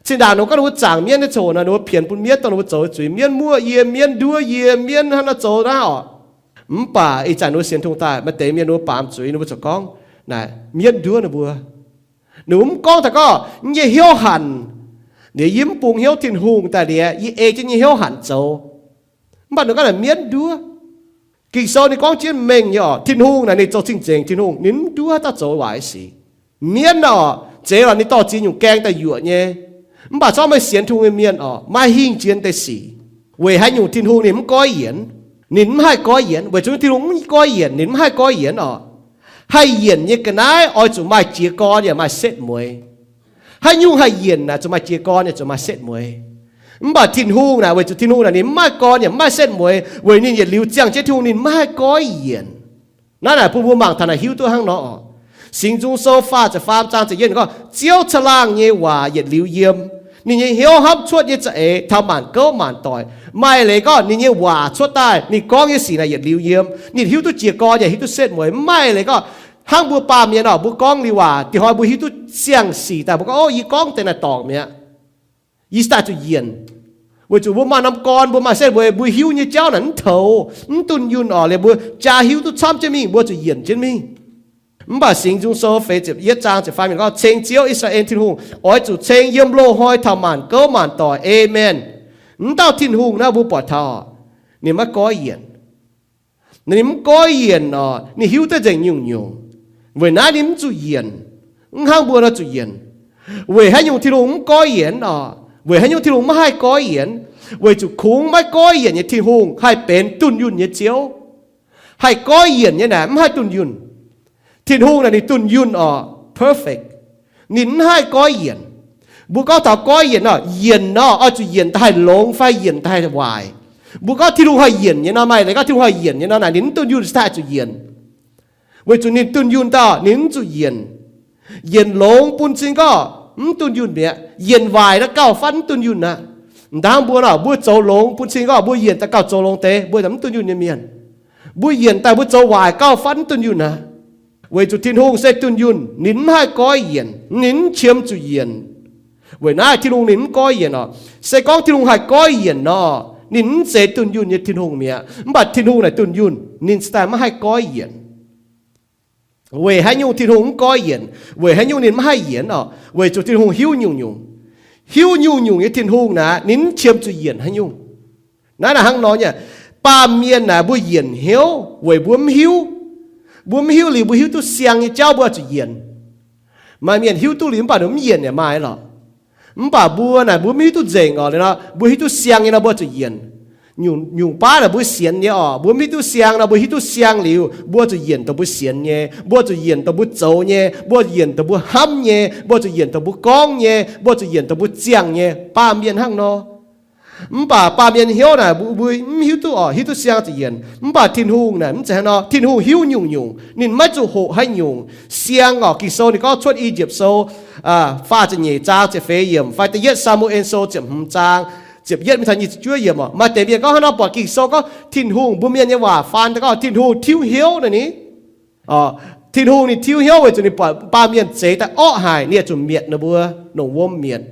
Zinh ndaangc ninh gorngv ninh mbuo zaangc mienv nyei ziangh hoc nor, ninh mbuo pienx bun mienv dongh ninh mbuo zoux zuiz, mienv muoqv yie, mienv nduov yie, mienv hnangv nor zoux naaiv oc. Mv baac ih zanc ninh mbuo sienx Tin-Hungh daaih, maaih deix mienh ninh mbuo baamz zuiz, ninh mbuo ziouc gorngv naaic mienv nduov ninh mbuo. Ninh mbuo mv gorngv daaih gorngv, yie hnyouv hanc, liuz yie mv bungx hnyouv Tin-Hungh daaih liuz, yie ei jienv yie hnyouv hanc zoux. Mv baac ninh gorngv naaic mienv nduov. Ging-Sou ninh gorngv jienv mengh nyei oc, Tin-Hungh naaic ninh zoux cing-nzengc Tin-Hungh, ninh mv nduov haaix dauh zoux waaic sic. Mienv oc, zeiz lorqc ninh dorh ziex nyungc gaeng daaih yuoqc nyei. Mv baac corc meih sienx Tin-Hungh nyei mienh oc, maaih hingh jiex deix sic. Weic haaix nyungc Tin-Hungh ninh mv goiv yienc? Ninh mv haih goiv yienc. Weic zuqc Tin-Hungh mv goiv yienc, ninh mv haih goiv yienc oc. Haih yienc nyei ga'naaiv oix zuqc maaih jiez gorn yaac maaih setv mueiz. Haaix nyungc haih yienc naaic zuqc maaih jiez gorn yaac zuqc maaih setv mueiz. Mv baac Tin-Hungh naaic, weic zuqc Tin-Hungh naaic ninh mv maaih gorn yaac mv maaih setv mueiz, weic ninh yietc liuz ziangh jienv Tin-Hungh ninh mv haih goiv yienc. Naaiv naaic bun mbuo mangc taux naaic hiuv duqv hnangv nor oc. Singx Nzung Sou faah ziepc faam zaang ziepc yietv gorngv, Ziouv caangh laangh nyei waac yietc liuz yiem. Ninh nyei hnyouv hnamv cuotv nyei za'eix taux maanc gouv maanc doic. Maaih leiz gorngv ninh nyei waac cuotv daaih, ninh gorngv nyei sic naaic yietc liuz yiem. Ninh hiuv duqv jiez gorn yaac hiuv duqv setv mueiz. Mv maaih leiz gorngv hnangv mbuo baamh mienh oc, mbuo gorngv liuz waac, dinh hnoi mbuo hiuv duqv siang-sic daaih, mbuo gorngv, Ov, yie gorngv deix naaic dorngc mi'aqv. Yie cingx daaih zuqc yienc. Weic zuqc mbuo maaih norm gorn, mbuo maaih setv mueiz, mbuo hiuv nyei jauv naaic mv toux, mv dunh yunh oc. Liuz mbuo jaa hiuv duqv camv jienv mingh, mbuo zuqc yienc jienv mingh. Mv baac Singx Nzung Sou feix ziepc yietv zaang ziepc faam yiemc gorngv, Ceng Ziouv, I^saa^laa^en Tin-Hungh, oix zuqc ceng yiem loz-hnoi taux maanc gouv maanc doic. Aamen. Mv dauh Tin-Hungh naaiv mbuo buatc taux, ninh maiv goiv yienc. Ninh mv goiv yienc oc, ninh hiuv duqv nzengc nyungc-nyungc. Weic naaiv ninh mv zuqc yienc. Mv hnangv mbuo nor zuqc yienc. Weic haaix nyungc Tin-Hungh mv goiv yienc oc? Weic haaix nyungc Tin-Hungh maiv haih goiv yienc? Weic zuqc kungx maiv goiv yienc nyei Tin-Hungh haih benx dunh yunh nyei Ziouv. Haih goiv yienc nyei naaic mv haih dunh yunh. Tin-Hungh naaic ninh dunh yunh oc, perfect. Ninh mv haih goiv yienc. Mbuo gorngv taux goiv yienc nor, yienc nor oix zuqc yienc daaih haih longx fai yienc daaih haih waaic. Mbuo gorngv Tin-Hungh haih yienc nyei nor, maaih leiz gorngv Tin-Hungh haih yienc nyei nor naaic ninh mv dunh yunh se daaih zuqc yienc. Weic zuqc ninh dunh yunh dauh ninh mv zuqc yienc. Yienc longx bun cing gorngv mv dunh yunh mi'aqv. Yienc waaic naaic gauh fatv mv dunh yunh aqv. Mv dangv mbuo nor, mbuo zoux longx bun cing gorngv mbuo yienc daaih gauh zoux longx deix, mbuo mv dunh yunh nyei mienh. Mbuo yienc daaih mbuo zoux waaic gauh fatv mv dunh yunh aqv. Weic zuqc Tin-Hungh se dunh yunh, ninh mv haih goiv yienc, ninh mv qiemx zuqc yienc. Weic naaiv Tin-Hungh ninh mv goiv yienc oc. Se gorngv Tin-Hungh haih goiv yienc nor, ninh mv zeiz dunh yunh nyei Tin-Hungh mi'aqv. Mv baac Tin-Hungh naaic dunh yunh, ninh cingx daaih maiv haih goiv yienc. Weic haaix nyungc Tin-Hungh mv goiv yienc? Weic haaix nyungc ninh mv haih yienc oc? Weic zuqc Tin-Hungh hiuv nyungc-nyungc. Hiuv nyungc-nyungc nyei Tin-Hungh naaic, ninh mv qiemx zuqc yienc haaix nyungc. Naaiv naaic hnangv nor nyei, baamh mienh naaic mbuo yienc hnyouv weic mbuo mv hiuv. Mbuo mv hiuv liuz mbuo hiuv duqv siang nyei jauv mbuo zuqc yienc. Maaih mienh hiuv duqv liuz mv baac ninh mv yienc yaac maaih lorqc. Mv baac mbuo naaic mbuo mv hiuv duqv nzengc oc. Liuz nor mbuo hiuv duqv siang nyei nor mbuo zuqc yienc. Nyungc, nyungc baav naaic mbuo sienx nyei oc, mbuo mv hiuv duqv siang nor mbuo hiuv duqv siang liuz mbuo zuqc yienc dongh mbuo sienx nyei, mbuo zuqc yienc dongh mbuo zoux nyei, mbuo yienc dongh mbuo hnamv nyei, mbuo zuqc yienc dongh mbuo gorngv nyei, mbuo zuqc yienc dongh mbuo ziangh nyei. Baamh mienh hnangv nor. Mv baac baamh mienh hnyouv naaic mbuo, mbuo mv hiuv duqv oc, hiuv duqv siang zuqc yienc. Mv baac Tin-Hungh naaic mv zeiz hnangv nor. Tin-Hungh hiuv nyungc-nyungc, ninh maiv zuqc hoqc haaix nyungc. Siang oc, Ging-Sou ninh gorngv cuotv I^yipv Sou faah ziepc nyeic zaang ziepc feix yiemc fai da'yietv Saa^mu^en Sou ziepc hmz zaang ziepc yietv mingh taux nyic ziepc juov yiemc oc. Maaih deix mienh gorngv hnangv nor, buatc Ging-Sou gorngv Tin-Hungh, mbuo mienh nyei waac faan daaih gorngv Tin-Hungh tiuv hnyouv naaic ni. Tin-Hungh ninh tiuv hnyouv weic zuqc ninh buatc baamh mienh zeix daaih orqv haic, ninh yaac zuqc mietc ninh mbuo, longc wuom mietc.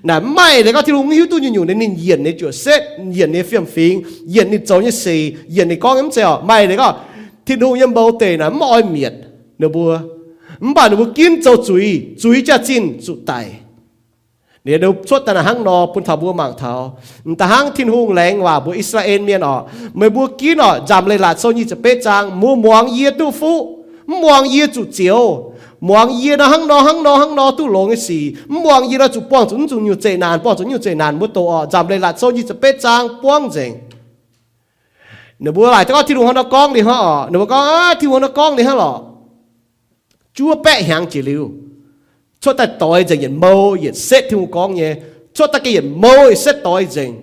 Naaic mv maaih leiz gorngv Tin-Hungh mv hiuv duqv nyungc-nyungc, ninh yienc ninh nyei juoqc setv, yienc ninh nyei fiem-fingx, yienc ninh zoux nyei sic, yienc ninh gorngv nyei mv zeiz oc. Maaih leiz gorngv Tin-Hungh nyei mouz deic naaic mv oix mietc ninh mbuo, mv baac ninh mbuo ginv zoux zuiz, zuiz jaax-zinh zuqc daic. Ninh cuotv daaih naaic hnangv nor bun taux mbuo mangc taux. M'daaih hnangv Tin-Hungh laengz waac mbuox I^saa^laa^en Mienh oc, meih mbuo ginv oc, Nzamc Leiz-Latc Sou nyic ziepc betv zaang, mbuo muangx yie duqv fuqv, mv muangx yie zuqc zioux. Muangx yie nor hnangv nor hnangv nor hnangv nor duqv longx nyei sic, mv muangx yie nor zuqc buangh zuqc naaiv nyungc zeqc naanc, buangh zuqc naaiv nyungc zeqc naanc, mbuo doqc oc. Nzamc Leiz-Latc Sou nyic ziepc betv zaang buangv nzengc. Ninh mbuo laaic daaih gorngv Tin-Hungh hnangv nor gorngv ninh hnangv oc. Ninh mbuo gorngv, Aav, Tin-Hungh hnangv nor gorngv ninh hnangv lorqc. Juov baeqv hnyangx jiex liuz, cuotv daaih doix nzengc yietc mou yietc setv Tin-Hungh gorngv nyei. Cuotv daaih gengh yietc mou yietc setv doix nzengc,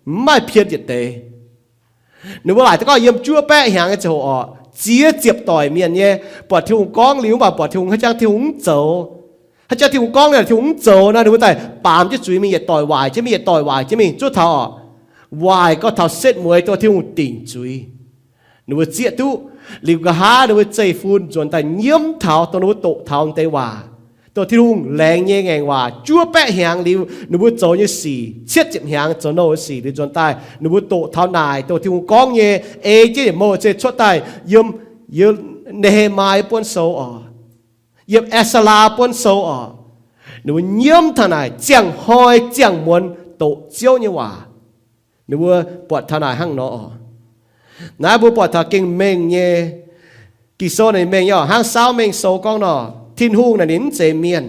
mv maaih pien yietc deix. Ninh mbuo laaic daaih gorngv yiem juov baeqv hnyangx nyei ziangh hoc oc, ziex ziepc doic mienh nyei buatc Tin-Hungh gorngv liuz mv baac buatc Tin-Hungh haaix jangx Tin-Hungh mv zoux. Haaix jangx Tin-Hungh gorngv liuz Tin-Hungh mv zoux nor, ninh mbuo daaih baamz jienv zuiz mingh, yietc doic waaic jienv mingh, yietc doic waaic jienv mingh, zuov taux oc, waaic gau taux setv mueiz dongh Tin-Hungh dingc zuiz. Ninh mbuo zieqv duqv liuz, nqa'haav ninh mbuo zeiv-fun nzuonx daaih nyiemv taux dongh ninh mbuo doqc taux deix waac, dongh Tin-Hungh laengz nyei ngaengc waac juov baeqv hnyangx liuz, ninh mbuo zoux nyei sic cietv ziepc hnyangx, zoux nouh nyei sic liuz nzuonx daaih, ninh mbuo doqc taux naaic dongh Tin-Hungh gorngv nyei, ei jienv yietc mou se cuotv daaih yiem, yiem Ne^he^mai buonv sou oc, yiem Ezaa buonv sou oc. Ninh mbuo nyiemv taux naaic ziangh hnoi ziangh muonz doqc Ziouv nyei waac. Ninh mbuo buatc taux naaic hnangv nor oc. Naaiv mbuo buatc taux gengh mengh nyei. Ging-Sou naaic mengh nyei oc. Hnangv Saauv Mengh Sou gorngv nor, Tin-Hungh naaic ninh mv zeiz mienh.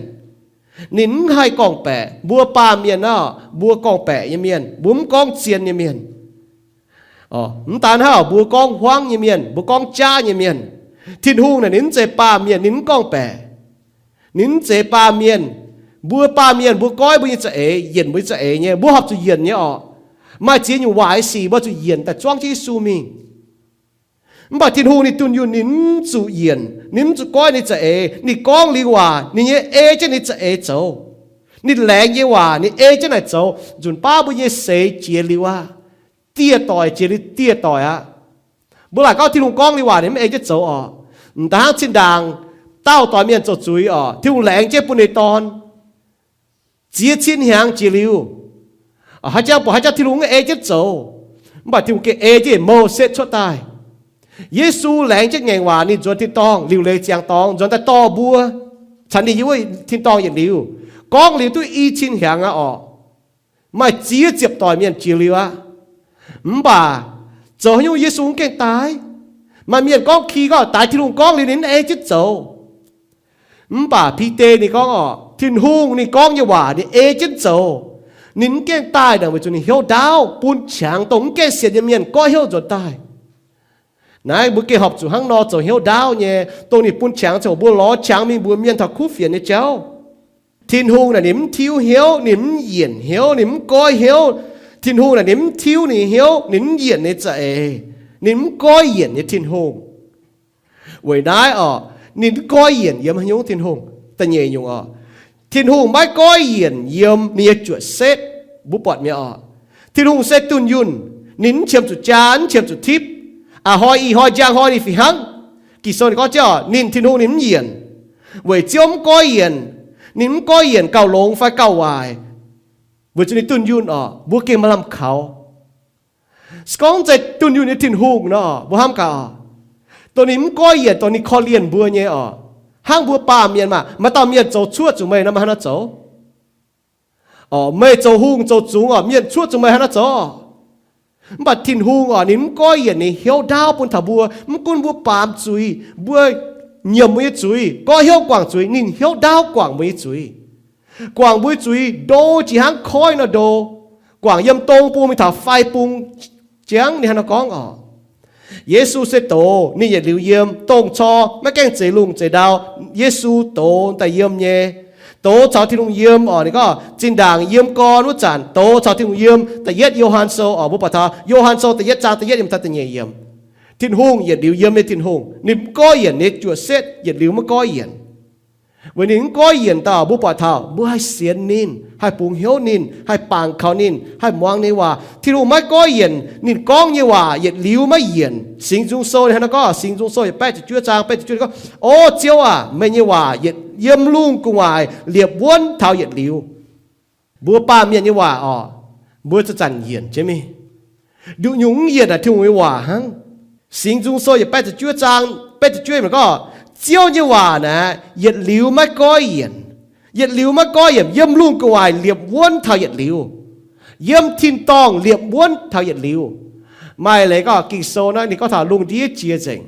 Ninh mv haih gorngv-baeqc. Mbuo baamh mienh naaiv, mbuo gorngv-baeqc nyei mienh, mbuo mv gorngv zien nyei mienh. Mv daan hnangv, mbuo gorngv hmuangv nyei mienh, mbuo gorngv jaav nyei mienh. Tin-Hungh naaic ninh mv zeiz baamh mienh, ninh mv gorngv-baeqc. Ninh mv zeiz baamh mienh. Mbuo baamh mienh mbuo goiv mbuo nyei za'eix, yienc mbuo nyei za'eix nyei, mbuo horpc zuqc yienc nyei oc. Maaih ziex nyungc waaic nyei sic mbuo zuqc yienc daaih zuangv jienv Yesu mingh. Mv baac Tin-Hungh ninh dunh yunh ninh mv zuqc yienc, ninh mv zuqc goiv ninh za'eix. Ninh gorngv liuz waac ninh nyei ei jienv ninh za'eix zoux. Ninh laengz nyei waac ninh ei jienv naaic zoux. Nzunc baav mbuo nyei seix jiex liuz aqv. Dieh doic jiex liuz dieh doic aqv. Mbuo laaic gorngv Tin-Hungh gorngv liuz waac ninh mv ei jienv zoux oc. M'daaih hnangv zinh ndaangc dauh doic mienh zoux zuiz oc, Tin-Hungh laengz jienv bun ninh dorn. Ziex cin hnyangx jiex liuz, haaix jangx buatc haaix jangx Tin-Hungh mv ei jienv zoux, mv baac Tin-Hungh gengh ei jienv mouh setv cuotv daaih. Yesu laengz jienv ngaengc waac ninh nzuonx tin-dorngh, liuc leiz ziangx dorngx nzuonx daaih dorh mbuo caux ninh yiem wuov tin-dorngh yietc liuz, gorngv liuz duqv i cin hnyangx aqv oc. Maaih ziex ziepc doic mienh jiex liuz aqv. Mv baac zoux haaix nyungc Yesu mv gengh daaih? Maaih mienh gorngv ki gorngv daaih Tin-Hungh gorngv liuz ninh mv ei jienv zoux. Mv baac Bide ninh gorngv oc, Tin-Hungh ninh gorngv nyei waac ninh ei jienv zoux. Ninh mv gengh daaih naaic weic zuqc ninh hnyouv ndaauv, bun qangx dongh mv gaengh sienx nyei mienh goiv hnyouv nzuonx daaih. Naaiv mbuo gengh horpc zuqc hnangv nor zoux hnyouv ndaauv nyei, dongh ninh bun qangx ziangh hoc mbuo lorz qangx mingh mbuox mienh taux kuv fienx nyei jauv. Tin-Hungh naaic ninh mv tiuv hnyouv, ninh mv yienc hnyouv, ninh mv goiv hnyouv. Tin-Hungh naaic ninh mv tiuv ninh nyei hnyouv, ninh mv yienc ninh za'eix. Ninh mv goiv yienc nyei Tin-Hungh. Weic naaiv oc, ninh mv goiv yienc yiem haaix nyungc Tin-Hungh? Da'nyeic nyungc oc, Tin-Hungh maiv goiv yienc yiem ninh nyei juoqc setv. Mbuo buatc mi'aqv oc, Tin-Hungh se dunh yunh, ninh mv qiemx zuqc jaa, mv qiemx zuqc tipv. A'hnoi ih hnoi njang hnoi ninh fih hnangv. Ging-Sou ninh gorngv jienv oc, ninh Tin-Hungh ninh mv yienc. Weic Ziouv mv goiv yienc, ninh mv goiv yienc gauh longx fai gauh waaic, weic zuqc ninh dunh yunh oc, mbuo gengh maaih lamh kaux. Se gorngv zeiz dunh yunh nyei Tin-Hungh nor, mbuo hnamv gaax oc, dongh ninh mv goiv yienc, dongh ninh korv-lienh mbuo nyei oc. Hnangv mbuo baamh mienh maah, maaih dauh mienh zoux cuoqv zuqc meih nor, meih hnangv haaix nor zoux? Meih zoux hungh zoux zungx oc, mienh cuotv zuqc meih hnangv naaiv zoux. Mv baac Tin-Hungh oc, ninh mv goiv yienc, ninh hnyouv ndaauv bun taux mbuo. Mv gunv mbuo baamz zuiz, mbuo nyiemc mbuo nyei zuiz, goiv hnyouv guangc zuiz, ninh hnyouv ndaauv guangc mbuo nyei zuiz. Guangc mbuo nyei zuiz ndo jiex hnangv koiv nor ndo, guangc yiem dong bung mingh taux fai bung. Jangv ninh hnangv nor gorngv oc, Yesu se doz, ninh yietc liuz yiem. Dongh cor maiv gaengh zeix lungh zeix ndau, Yesu doz daaih yiem nyei. Doz caux Tin-Hungh yiem oc. Ninh gorngv zinh ndaangc yiem gorn wuov zanc, doz caux Tin-Hungh yiem. Da'yietv Yo^han Sou oc, mbuo buatc taux Yo^han Sou da'yietv zaang da'yietv yiem taux da'nyeic yiem. Tin-Hungh yietc liuz yiem nyei Tin-Hungh, ninh mv goiv yienc, ninh zuoqc setv yietc liuz maiv goiv yienc. Weic ninh mv goiv yienc daaih, mbuo buatc taux mbuo haih sienx ninh, haih bungx hnyouv ninh, haih bangc kaux ninh, haih muangx ninh waac. Tin-Hungh maiv goiv yienc, ninh gorngv nyei waac yietc liuz maiv yienc. Singx Nzung Sou ninh hnangv naaiv gorngv, Singx Nzung Sou yietc baeqv ziepc juov zaang baeqv ziepc juov gorngv, O Ziouv aac, meih nyei waac yiem lungh gu'nguaaic liepc wuonv taux yietc liuz. Mbuo baamh mienh nyei waac oc, mbuo zanc-zanc yienc jienv mingh. Nduqc nyungc mv yienc naaic Tin-Hungh nyei waac hnangv. Singx Nzung Sou yietc baeqv ziepc juov zaang baeqv ziepc juov gorngv, Ziouv nyei waac naaic yietc liuz maiv goiv yienc. Yietc liuz maiv goiv yienc, yiem lungh gu'nguaaic liepc wuonv taux yietc liuz, yiem tin-dorngh liepc wuonv taux yietc liuz. Maaih leiz gorngv Ging-Sou naaiv ninh gorngv taux lungh ndiev jiex nzengc,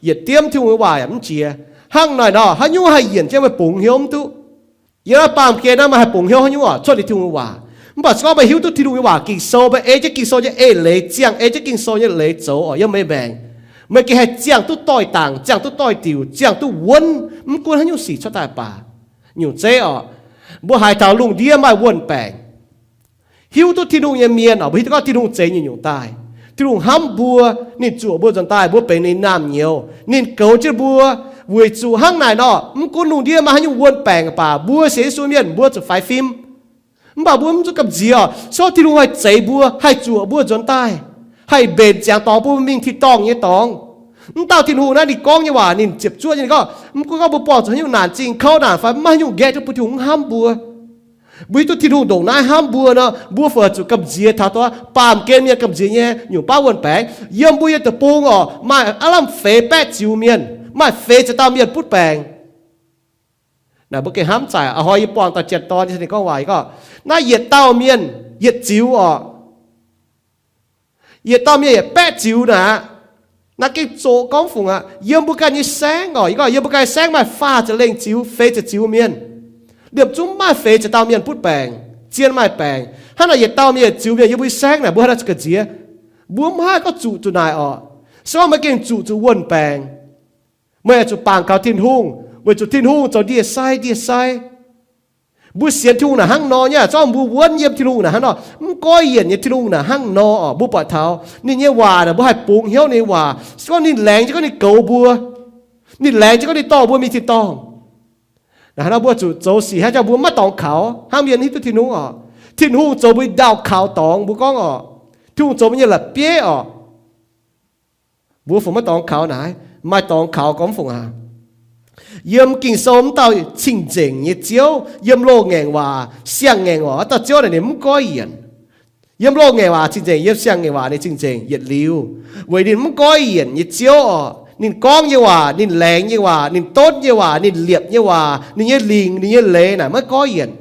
yietc diemv Tin-Hungh nyei waac yaac mv jiex. Hnangv naaic nor, haaix nyungc haih yienc jienv meih bungx hnyouv mv duqv. Yiem naaiv baamh gen naaiv meih haih bungx hnyouv haaix nyungc oc? Cuotv liuz Tin-Hungh nyei waac. Mv baac se gorngv meih hiuv duqv Tin-Hungh nyei waac, Ging-Sou, meih ei jienv Ging-Sou nyei eix leiz, ziangh ei jienv Ging-Sou nyei leiz zoux oc, yiem meih maengc, meih gengh haih ziangh duqv doix-dangc, ziangh duqv doix-diuc, ziangh duqv wuonv, mv gunv haaix nyungc sic cuotv daaih baac. Nyungc zeiv oc, mbuo haiz taux lungh ndiev maaih wuon-baengc. Hiuv duqv Tin-Hungh nyei mienh oc, mbuo hiuv duqv gorngv Tin-Hungh zeix nyungc-nyungc daaih. Tin-Hungh hnamv mbuo, ninh zuoqc mbuo nzuonx daaih, mbuo benx ninh naamh nyouz. Ninh goux jienv mbuo. Weic zuqc hnangv naaic nor, mv gunv lungh ndiev maaih haaix nyungc wuon-baengc baac, mbuo sienx Yesu mienh mbuo zuqc faix fim. Mv baac mbuo mv zuqc gamh nziex oc. Se gorngv Tin-Hungh haih zeix mbuo, haih zuoqc mbuo nzuonx daaih, haih mbenc ziangx dorngx bun mbuo mingh tin-dorngh nyei dorngx. Mv dauh Tin-Hungh naaiv ninh gorngv nyei waac ninh ziepc zuoqv nyei, ninh gorngv, mv gunv gorngv mbuo buangh zuqc haaix nyungc naanc zingh kouv naanc fai mv maaih haaix nyungc nqaeqv duqv bun Tin-Hungh mv hnamv mbuo. Mbuo hiuv duqv Tin-Hungh ndongc naaiv hnamv mbuo nor, mbuo fungc zuqc gamh nziex taux dongh baamh gen mienh gamh nziex nyei nyungc baav wuon-baengc. Yiem mbuo nyei deic-bung oc, maaih aav lamh feix baeqv ziux mienh, maaih feix ziepc dauh mienh butv baengc. Naaic mbuo gengh hnamv zaaic. A'hnoi yie buangh dauh janx-dorn, ninh gorngv waac, yie gorngv, naaiv yietc dauh mienh yietc ziux oc. Yietc dauh mienh yietc baeqv ziux naaic aqv. Naaiv gengh zoqc gorngv fungc aqv. Yiem mbuo ganh nyei saengv oc, yie gorngv yiem mbuo ganh nyei saengv maaih faah ziepc lengh ziux, feix ziepc ziux mienh, liemh zungv maaih feix ziepc dauh mienh butv baengc, zien maaih baengc. Hnangv naaic yietc dauh mienh yietc ziux mienh yiem mbuo nyei saengv naaic, mbuo haaix nor zuqc gamh nziex? Mbuo mv haih gorngv zuqc zuqc naaic oc. Se gorngv meih gengh zuqc zuqc wuon-baengc, meih oix zuqc bangc kaux Tin-Hungh, weic zuqc Tin-Hungh zoux ndie-sai ndie-sai. Mbuo sienx Tin-Hungh naaic hnangv nor nyei, se gorngv mbuo wuonv yiem Tin-Hungh naaic hnangv nor, mv goiv yienc nyei Tin-Hungh naaic hnangv nor oc. Mbuo buatc taux ninh nyei waac naaic, mbuo haih bungx hnyouv ninh nyei waac. Se gorngv ninh laengz jienv gorngv ninh goux mbuo, ninh laengz jienv gorngv ninh dorh mbuo mingh tin-dorngh. Naaic hnangv nor mbuo zuqc zoux sic hnangv jangx mbuo maiv dorngx kaux hnangv mienh hiuv duqv Tin-Hungh oc. Tin-Hungh zoux mbuo ndaauh kaux dorngx, mbuo gorngv oc. Tin-Hungh zoux mbuo nyei la'bieiv oc. Mbuo fungc maiv dorngx kaux naaic, maaih dorngx kaux gorngv fungc aqv. Yiem Ging-Sou wuov dauh cing-nzengc nyei Ziouv, yiem loz-ngaengc waac, siang-ngaengc waac, wuov dauh Ziouv naaic ninh mv goiv yienc. Yiem loz-ngaengc waac cing-nzengc, yiem siang-ngaengc waac ninh cing-nzengc yietc liuz, weic ninh mv goiv yienc nyei Ziouv oc. Ninh gorngv nyei waac, ninh laengz nyei waac, ninh donv nyei waac, ninh liepc nyei waac, ninh nyei lingc, ninh nyei leiz naaic maiv goiv yienc.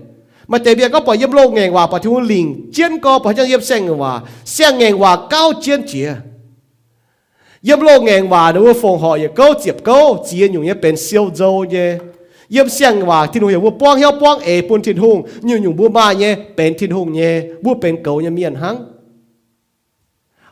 Maaih deix mienh gorngv buatc yiem loz-ngaengc waac buatc Tin-Hungh lingc jienv gorx, buatc haaix nyungc yiem siang-ngaengc waac, siang-ngaengc waac gauh jienv jiex. Yiem loz-ngaengc waac ninh mbuo fongc horc yietc gouv ziepc gouv, ziex nyungc nyei benx siou nzou nyei. Yiem siang-ngaengc waac Tin-Hungh heuc mbuo buangv hnyouv buangv eix bun Tin-Hungh, nyungc-nyungc mbuo maaih nyei benx Tin-Hungh nyei, mbuo benx goux nyei mienh hnangv.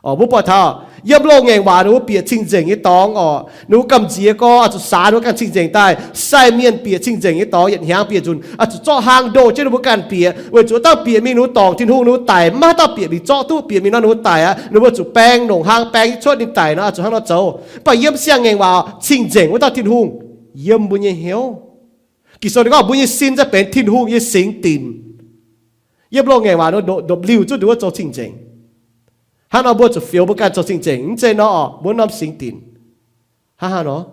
Oc, mbuo buatc taux yiem loz-ngaengc waac ninh mbuo bieqc cing-nzengc nyei dorngx oc. Ninh mbuo gamh nziex gorx oix zuqc saax ninh mbuo ganh cing-nzengc daaih. Sai mienh bieqc cing-nzengc nyei dorngx yietc hnyangx bieqc nzunc oix zuqc zorqv hlang ndoh jienv ninh mbuo ganh bieqc, weic zuqc dauh bieqc mingh ninh mbuo dorngc Tin-Hungh ninh mbuo daic, maiv haaix dauh bieqc mingh nor ninh mbuo daic aqv. Ninh mbuo zuqc baeng longc hlang baeng cuotv ninh daic nor oix zuqc hnangv nor zoux. Mv baac yiem siang-ngaengc waac cing-nzengc wuov dauh Tin-Hungh yiem mbuo nyei hnyouv. Ging-Sou ninh gorngv mbuo nyei sin se benx Tin-Hungh nyei singx dinc. Yiem loz-ngaengc waac ndoqc liuh zuqv nduov zoux cing-nzengc. Hnangv nor mbuo zuqc fioux mbuo ganh zoux cing-nzengc, mv zeiz nor oc, mbuo norm singx dinc. Hnangv haaix nor?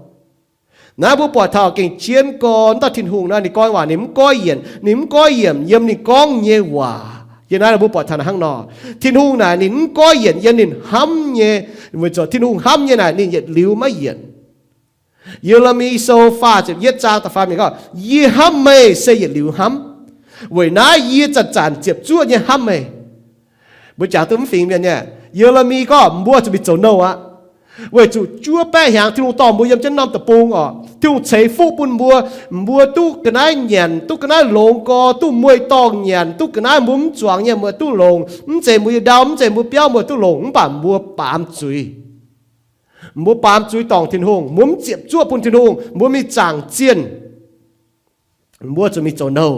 Naaiv mbuo buatc taux gengh jienv gorx dauh Tin-Hungh naaiv, ninh gorngv waac ninh mv goiv yienc, ninh mv goiv yienc yiem ninh gorngv nyei waac. Yiem naaiv mbuo buatc taux hnangv nor, Tin-Hungh naaic ninh mv goiv yienc yiem ninh hnamv nyei, weic zuqc Tin-Hungh hnamv nyei naaic ninh yietc liuz maiv yienc. Ye^le^mi Sou faah ziepc yietv zaang da'faam yiemc gorngv, Yie hnamv meih se yietc liuz hnamv. Weic naaiv yie zanc-zanc ziepc zuoqv nyei hnamv meih. Mbuo jangx duqv mv fingx mienh nyei, Ye^le^mi gorngv mbuo zuqc mingh zoux nouh aqv. Weic zuqc juov baeqv hnyangx Tin-Hungh dorh mbuo yiem jienv norm deic-bung orqc, Tin-Hungh ceix fuqv bun mbuo, mbuo duqv ga'naaiv nyanc, duqv ga'naaiv longx gorx, duqv mueiz-dorngh nyanc, duqv ga'naaiv mbuo mv zuangx nyei mbuo duqv longx, mv zeiz mbuo nyei ndau, mv zeiz mbuo biauv mbuo duqv longx, mv baac mbuo baamz zuiz. Mbuo baamz zuiz dorngc Tin-Hungh, mbuo mv ziepc zuoqv bun Tin-Hungh, mbuo mingh zaangc zienh. Mbuo zuqc mingh zoux nouh,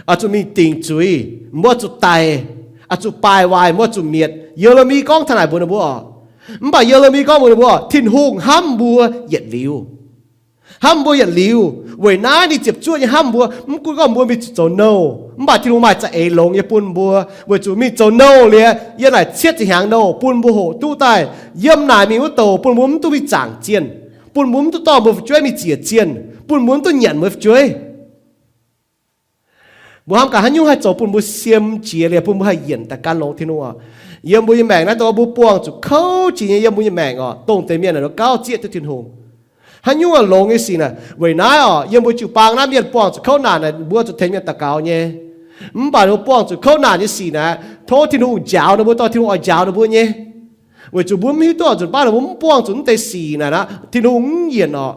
oix zuqc mingh dingc zuiz, mbuo zuqc daic, oix zuqc baaic waaic, mbuo zuqc mietc. Ye^le^mi gorngv taux naaic mbuox ninh mbuo orqc. Mv baac Ye^le^mi gorngv mbuox ninh mbuo, Tin-Hungh hnamv mbuo yietc liuz. Hnamv mbuo yietc liuz. Weic naaiv ninh ziepc zuoqv nyei hnamv mbuo. Mv gunv gorngv mbuo mingh zoux nouh, mv baac Tin-Hungh maaih za'eix longx nyei bun mbuo, weic zuqc mingh zoux nouh liuz, yiem naaic cietv ziepc hnyangx nouh bun mbuo hoqc duqv daaih. Yiem naaic mingh wuov douc bun mbuo mv duqv mingh zaangc zienh, bun mbuo mv duqv dorh mbuo fu'jueiv mingh ziec zienh, bun mbuo mv duqv nyanc mbuo fu'jueiv. Mbuo hnamv gaax haaix nyungc haih zoux bun mbuo siem jiex liuz bun mbuo haih yienc daaih gan longx Tin-Hungh orqc? Yiem mbuo nyei maengc naaiv, dongh mbuo buangh zuqc kouv jiex nyei yiem mbuo nyei maengc orqc, dongh deix mienh naaic nor gauh zieqv duqv Tin-Hungh. Haaix nyungc longx nyei sic naaic, weic naaiv orqc, yiem mbuo jiu-baang naaiv mienh buangh zuqc kouv naanc naaic, mbuo zuqc tengx mienh daux gaux nyei. Mv baac ninh mbuo buangh zuqc kouv naanc nyei sic naaic, tov Tin-Hungh njaaux ninh mbuo, dorh Tin-Hungh oix njaaux ninh mbuo nyei. Weic zuqc mbuo mv hiuv duqv oix nzunc baav ninh mbuo mv buangh zuqc mv deix sic naaic aqv, Tin-Hungh mv yienc orqc.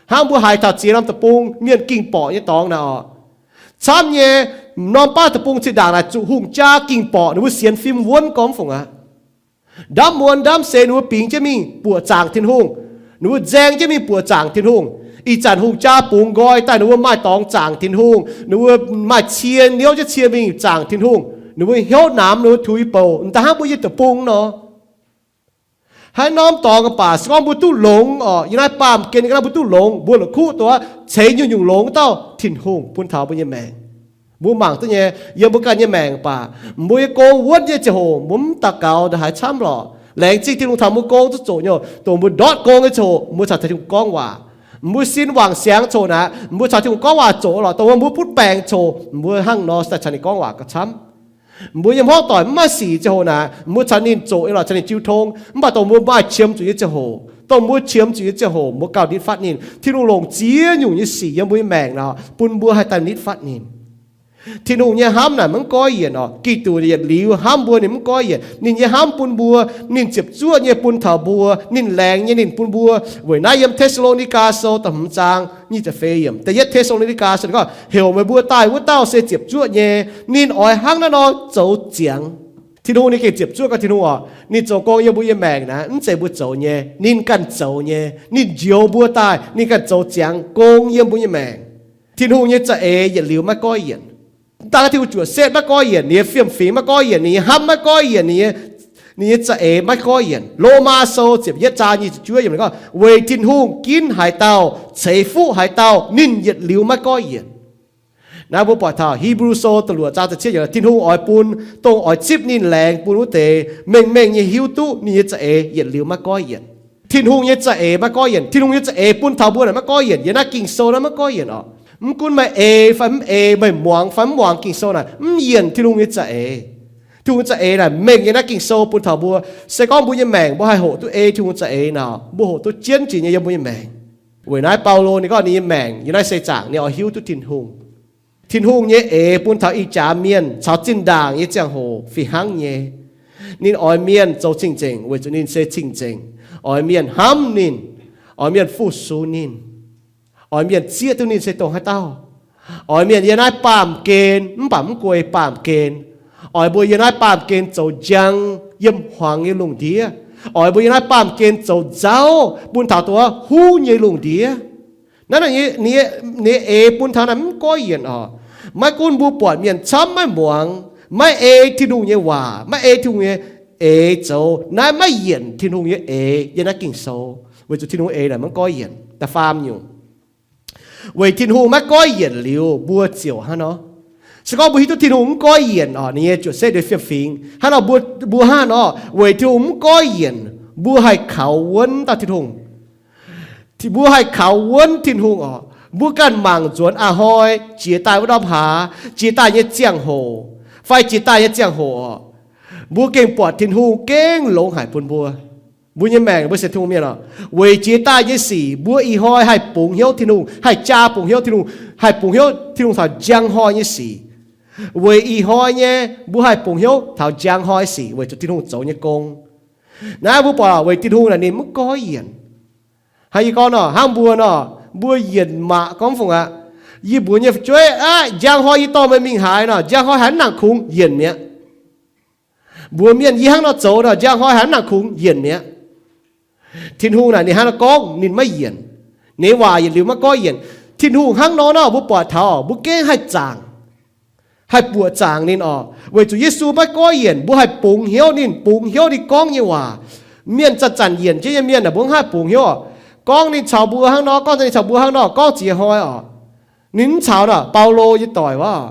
Hnangv mbuo haiz taux ziex norm deic-bung mienh ging borqc nyei dorngx naaic orqc, camv nyei, norm baav deic-bung zinh ndaangc naaic zuqc hungh jaa ging borqc, ninh mbuo sienx fim wuonv gormx fungc aqv. Ndamv muonz ndamv seix ninh mbuo bingx jienv mingh buoqc zaangc Tin-Hungh. Ninh mbuo nzaeng jienv mingh buoqc zaangc Tin-Hungh. Ih zanc hungh jaa bungx nqoi daaih, ninh mbuo maaih dorngx zaangc Tin-Hungh. Ninh mbuo maaih cie niouv jienv cie mingh zaangc Tin-Hungh. Ninh mbuo hnyouv namx, ninh mbuo tuix bouc, m'daaih hnangv mbuo nyei deic-bung nor. Haaix norm dorngx baac se gorngv mbuo duqv longx orqc, yiem naaiv baamh gen ga'naaiv mbuo duqv longx, mbuo la'kuqv duqv ceix nyungc-nyungc longx dauh Tin-Hungh bun taux mbuo nyei maengc. Mbuo mangc duqv nyei, yiem mbuo ganh nyei maengc baac, mbuo nyei gong wuonv nyei ziangh hoc mbuo mv daux gaux ndongc haaix camv lorqc. Laengz zingh Tin-Hungh taux mbuo gong duqv zoqc nyei, dongh mbuo ndortv gong nyei ziangh hoc mbuo caux Tin-Hungh gorngv waac. Mbuo sin wangc siangx coc naaic, mbuo caux Tin-Hungh gorngv waac zoqc lorqc. Dongh wuov mbuo butv baengc coc, mbuo hnangv nor daaih caux ninh gorngv waac gauh camv. Mbuo yiem hmuangv doic mv maaih sic ziangh hoc naaic, mbuo caux ninh zoqc nyei lorqc, caux ninh jiu tong. Mv baac dongh mbuo maaih qiemx zuqc nyei ziangh hoc, dongh mbuo qiemx zuqc nyei ziangh hoc mbuo gauh nitv fatv ninh. Tin-Hungh longc ziex nyungc nyei sic yiem mbuo nyei maengc nor bun mbuo haih daaih nitv fatv ninh. Tin-Hungh nyei hnamv naaic maiv goiv yienc orqc. Giduc yietc liuz hnamv mbuo ninh mv goiv yienc. Ninh nyei hnamv bun mbuo, ninh ziepc zuoqv nyei bun taux mbuo, ninh laengz nyei ninh bun mbuo. Weic naaiv yiem Te^saa^lo^ni^gaa Sou da'hmz zaang nyic ziepc feix yiemc, da'yietv Te^saa^lo^ni^gaa Sou gorngv, heuc meih mbuo daaih wuov dauh se ziepc zuoqv nyei. Ninh oix hnangv naaiv nor zoux ziangx. Tin-Hungh ninh gengh ziepc zuoqv gau Tin-Hungh orqc. Ninh zoux gong yiem mbuo nyei maengc naaic mv zeiz mbuo zoux nyei, ninh ganh zoux nyei. Ninh njoux mbuo daaih, ninh ganh zoux ziangx gong yiem mbuo nyei maengc. Tin-Hungh nyei za'eix yietc liuz maiv goiv yienc. Mv daan Tin-Hungh juoqc setv maiv goiv yienc, ninh nyei fiem-fingx maiv goiv yienc, ninh nyei hnamv maiv goiv yienc, ninh nyei, ninh nyei za'eix maiv goiv yienc. Lomaa Sou ziepc yietv zaang nyic ziepc juov yiemc gorngv, weic Tin-Hungh ginv haaix dauh, ceix fuqv haaix dauh, ninh yietc liuz maiv goiv yienc. Naaiv mbuo buatc taux Hipv^lu Sou da'luoqc zaang da'cietv yiemc, Tin-Hungh oix bun dongh oix zipv ninh laengz bun wuov deix mengh mengh nyei hiuv duqv ninh nyei za'eix yietc liuz maiv goiv yienc. Tin-Hungh nyei za'eix maiv goiv yienc. Tin-Hungh nyei za'eix bun taux mbuo naaic maiv goiv yienc. Yiem naaiv Ging-Sou naaiv maiv goiv yienc orqc. Mv gunv meih eix fai mv eix, meih muangx fai mv muangx Ging-Sou naaic, mv yienc Tin-Hungh nyei za'eix. Tin-Hungh nyei za'eix naaic mengh yiem naaiv Ging-Sou bun taux mbuo. Se gorngv mbuo nyei maengc mbuo haih hoqc duqv ei Tin-Hungh za'eix nor, mbuo hoqc duqv jienv jiex nyei yiem mbuo nyei maengc. Weic naaiv Baulo ninh gorngv ninh nyei maengc yiem naaiv seix zaangc ninh oix hiuv duqv Tin-Hungh. Tin-Hungh nyei eix bun taux ih jaax mienh caux zinh ndaangc nyei ziangh hoc fih hnangv nyei. Ninh oix mienh zoux cing-nzengc weic zuqc ninh se cing-nzengc. Oix mienh hnamv ninh. Oix mienh fu-sux ninh. Oix mienh zieqv duqv ninh se dongh haaix dauh. Oix mienh yiem naaiv baamh gen mv baac mv guei baamh gen. Oix mbuo yiem naaiv baamh gen zoux njang yiem hmuangx nyei lungh ndiev. Oix mbuo yiem naaiv baamh gen zoux nzauv bun taux dongh huv nyei lungh ndiev. Naaiv ninh nyei eix bun taux naaiv mv goiv yienc orqc. Maiv gunv mbuo buatc mienh camv maiv muangx, maiv ei Tin-Hungh nyei waac, maiv ei Tin-Hungh nyei eix zoux, naaiv maiv yienc Tin-Hungh nyei eix yiem naaiv Ging-Sou. Weic zuqc Tin-Hungh eix naaic maiv goiv yienc. Da'faam nyungc, weic Tin-Hungh maiv goiv yienc liuz mbuo ziouc hnangv nor. Se gorngv mbuo hiuv duqv Tin-Hungh mv goiv yienc orqc, ninh nyei juoqc setv nyei fiem-fingx hnangv nor, mbuo, mbuo hnangv nor, weic Tin-Hungh mv goiv yienc, mbuo haih kaux wuonv dauh Tin-Hungh. Mbuo haih kaux wuonv Tin-Hungh orqc. Mbuo ganh mangc nzuonx a'hnoi jiex daaih wuov norm hlaax, jiex daaih nyei ziangh hoc, fai jiex daaih nyei ziangh hoc orqc, mbuo gengh buatc Tin-Hungh gengh longx haic bun mbuo. Mbuo nyei maengc mbuo sienx Tin-Hungh mienh orqc, weic jiex daaih nyei sic mbuo ih hnoi haih bungx hnyouv Tin-Hungh, haih jaa bungx hnyouv Tin-Hungh, haih bungx hnyouv Tin-Hungh taux njang hnoi nyei sic. Weic ih hnoi nyei mbuo haih bungx hnyouv taux njang hnoi sic weic zuqc Tin-Hungh zoux nyei gong. Naaiv mbuo buatc weic Tin-Hungh naaic ninh maiv goiv yienc. Hnangv yie gorngv nor, hnangv mbuo nor, mbuo yienc maac gorngv fungc aqv. Yie mbuox nyei fu'jueiv aqv, njang hnoi yie dorh meih mingh haaix nor, njang hnoi haaix mv nangc kungx yienc mi'aqv. Mbuox mienh yie hnangv nor zoux nor, njang hnoi haaix mv nangc kungx yienc mi'aqv. Tin-Hungh naaic ninh hnangv nor gorngv ninh maiv yienc. Ninh nyei waac yietc liuz maiv goiv yienc. Tin-Hungh hnangv nor nor mbuo buatc taux mbuo gengh haih zaangc, haih buoqc zaangc ninh oc. Weic zuqc Yesu maiv goiv yienc, mbuo haih bungx hnyouv ninh, bungx hnyouv ninh gorngv nyei waac. Mienh zanc-zanc yienc jienv nyei mienh aah, mbuo mv haih bungx hnyouv oc. Gorngv ninh caux mbuo hnangv nor, gorngv ninh caux mbuo hnangv nor, gorngv ziex hnoi oc. Ninh mv caux nor, Baulo nyei doic wuov.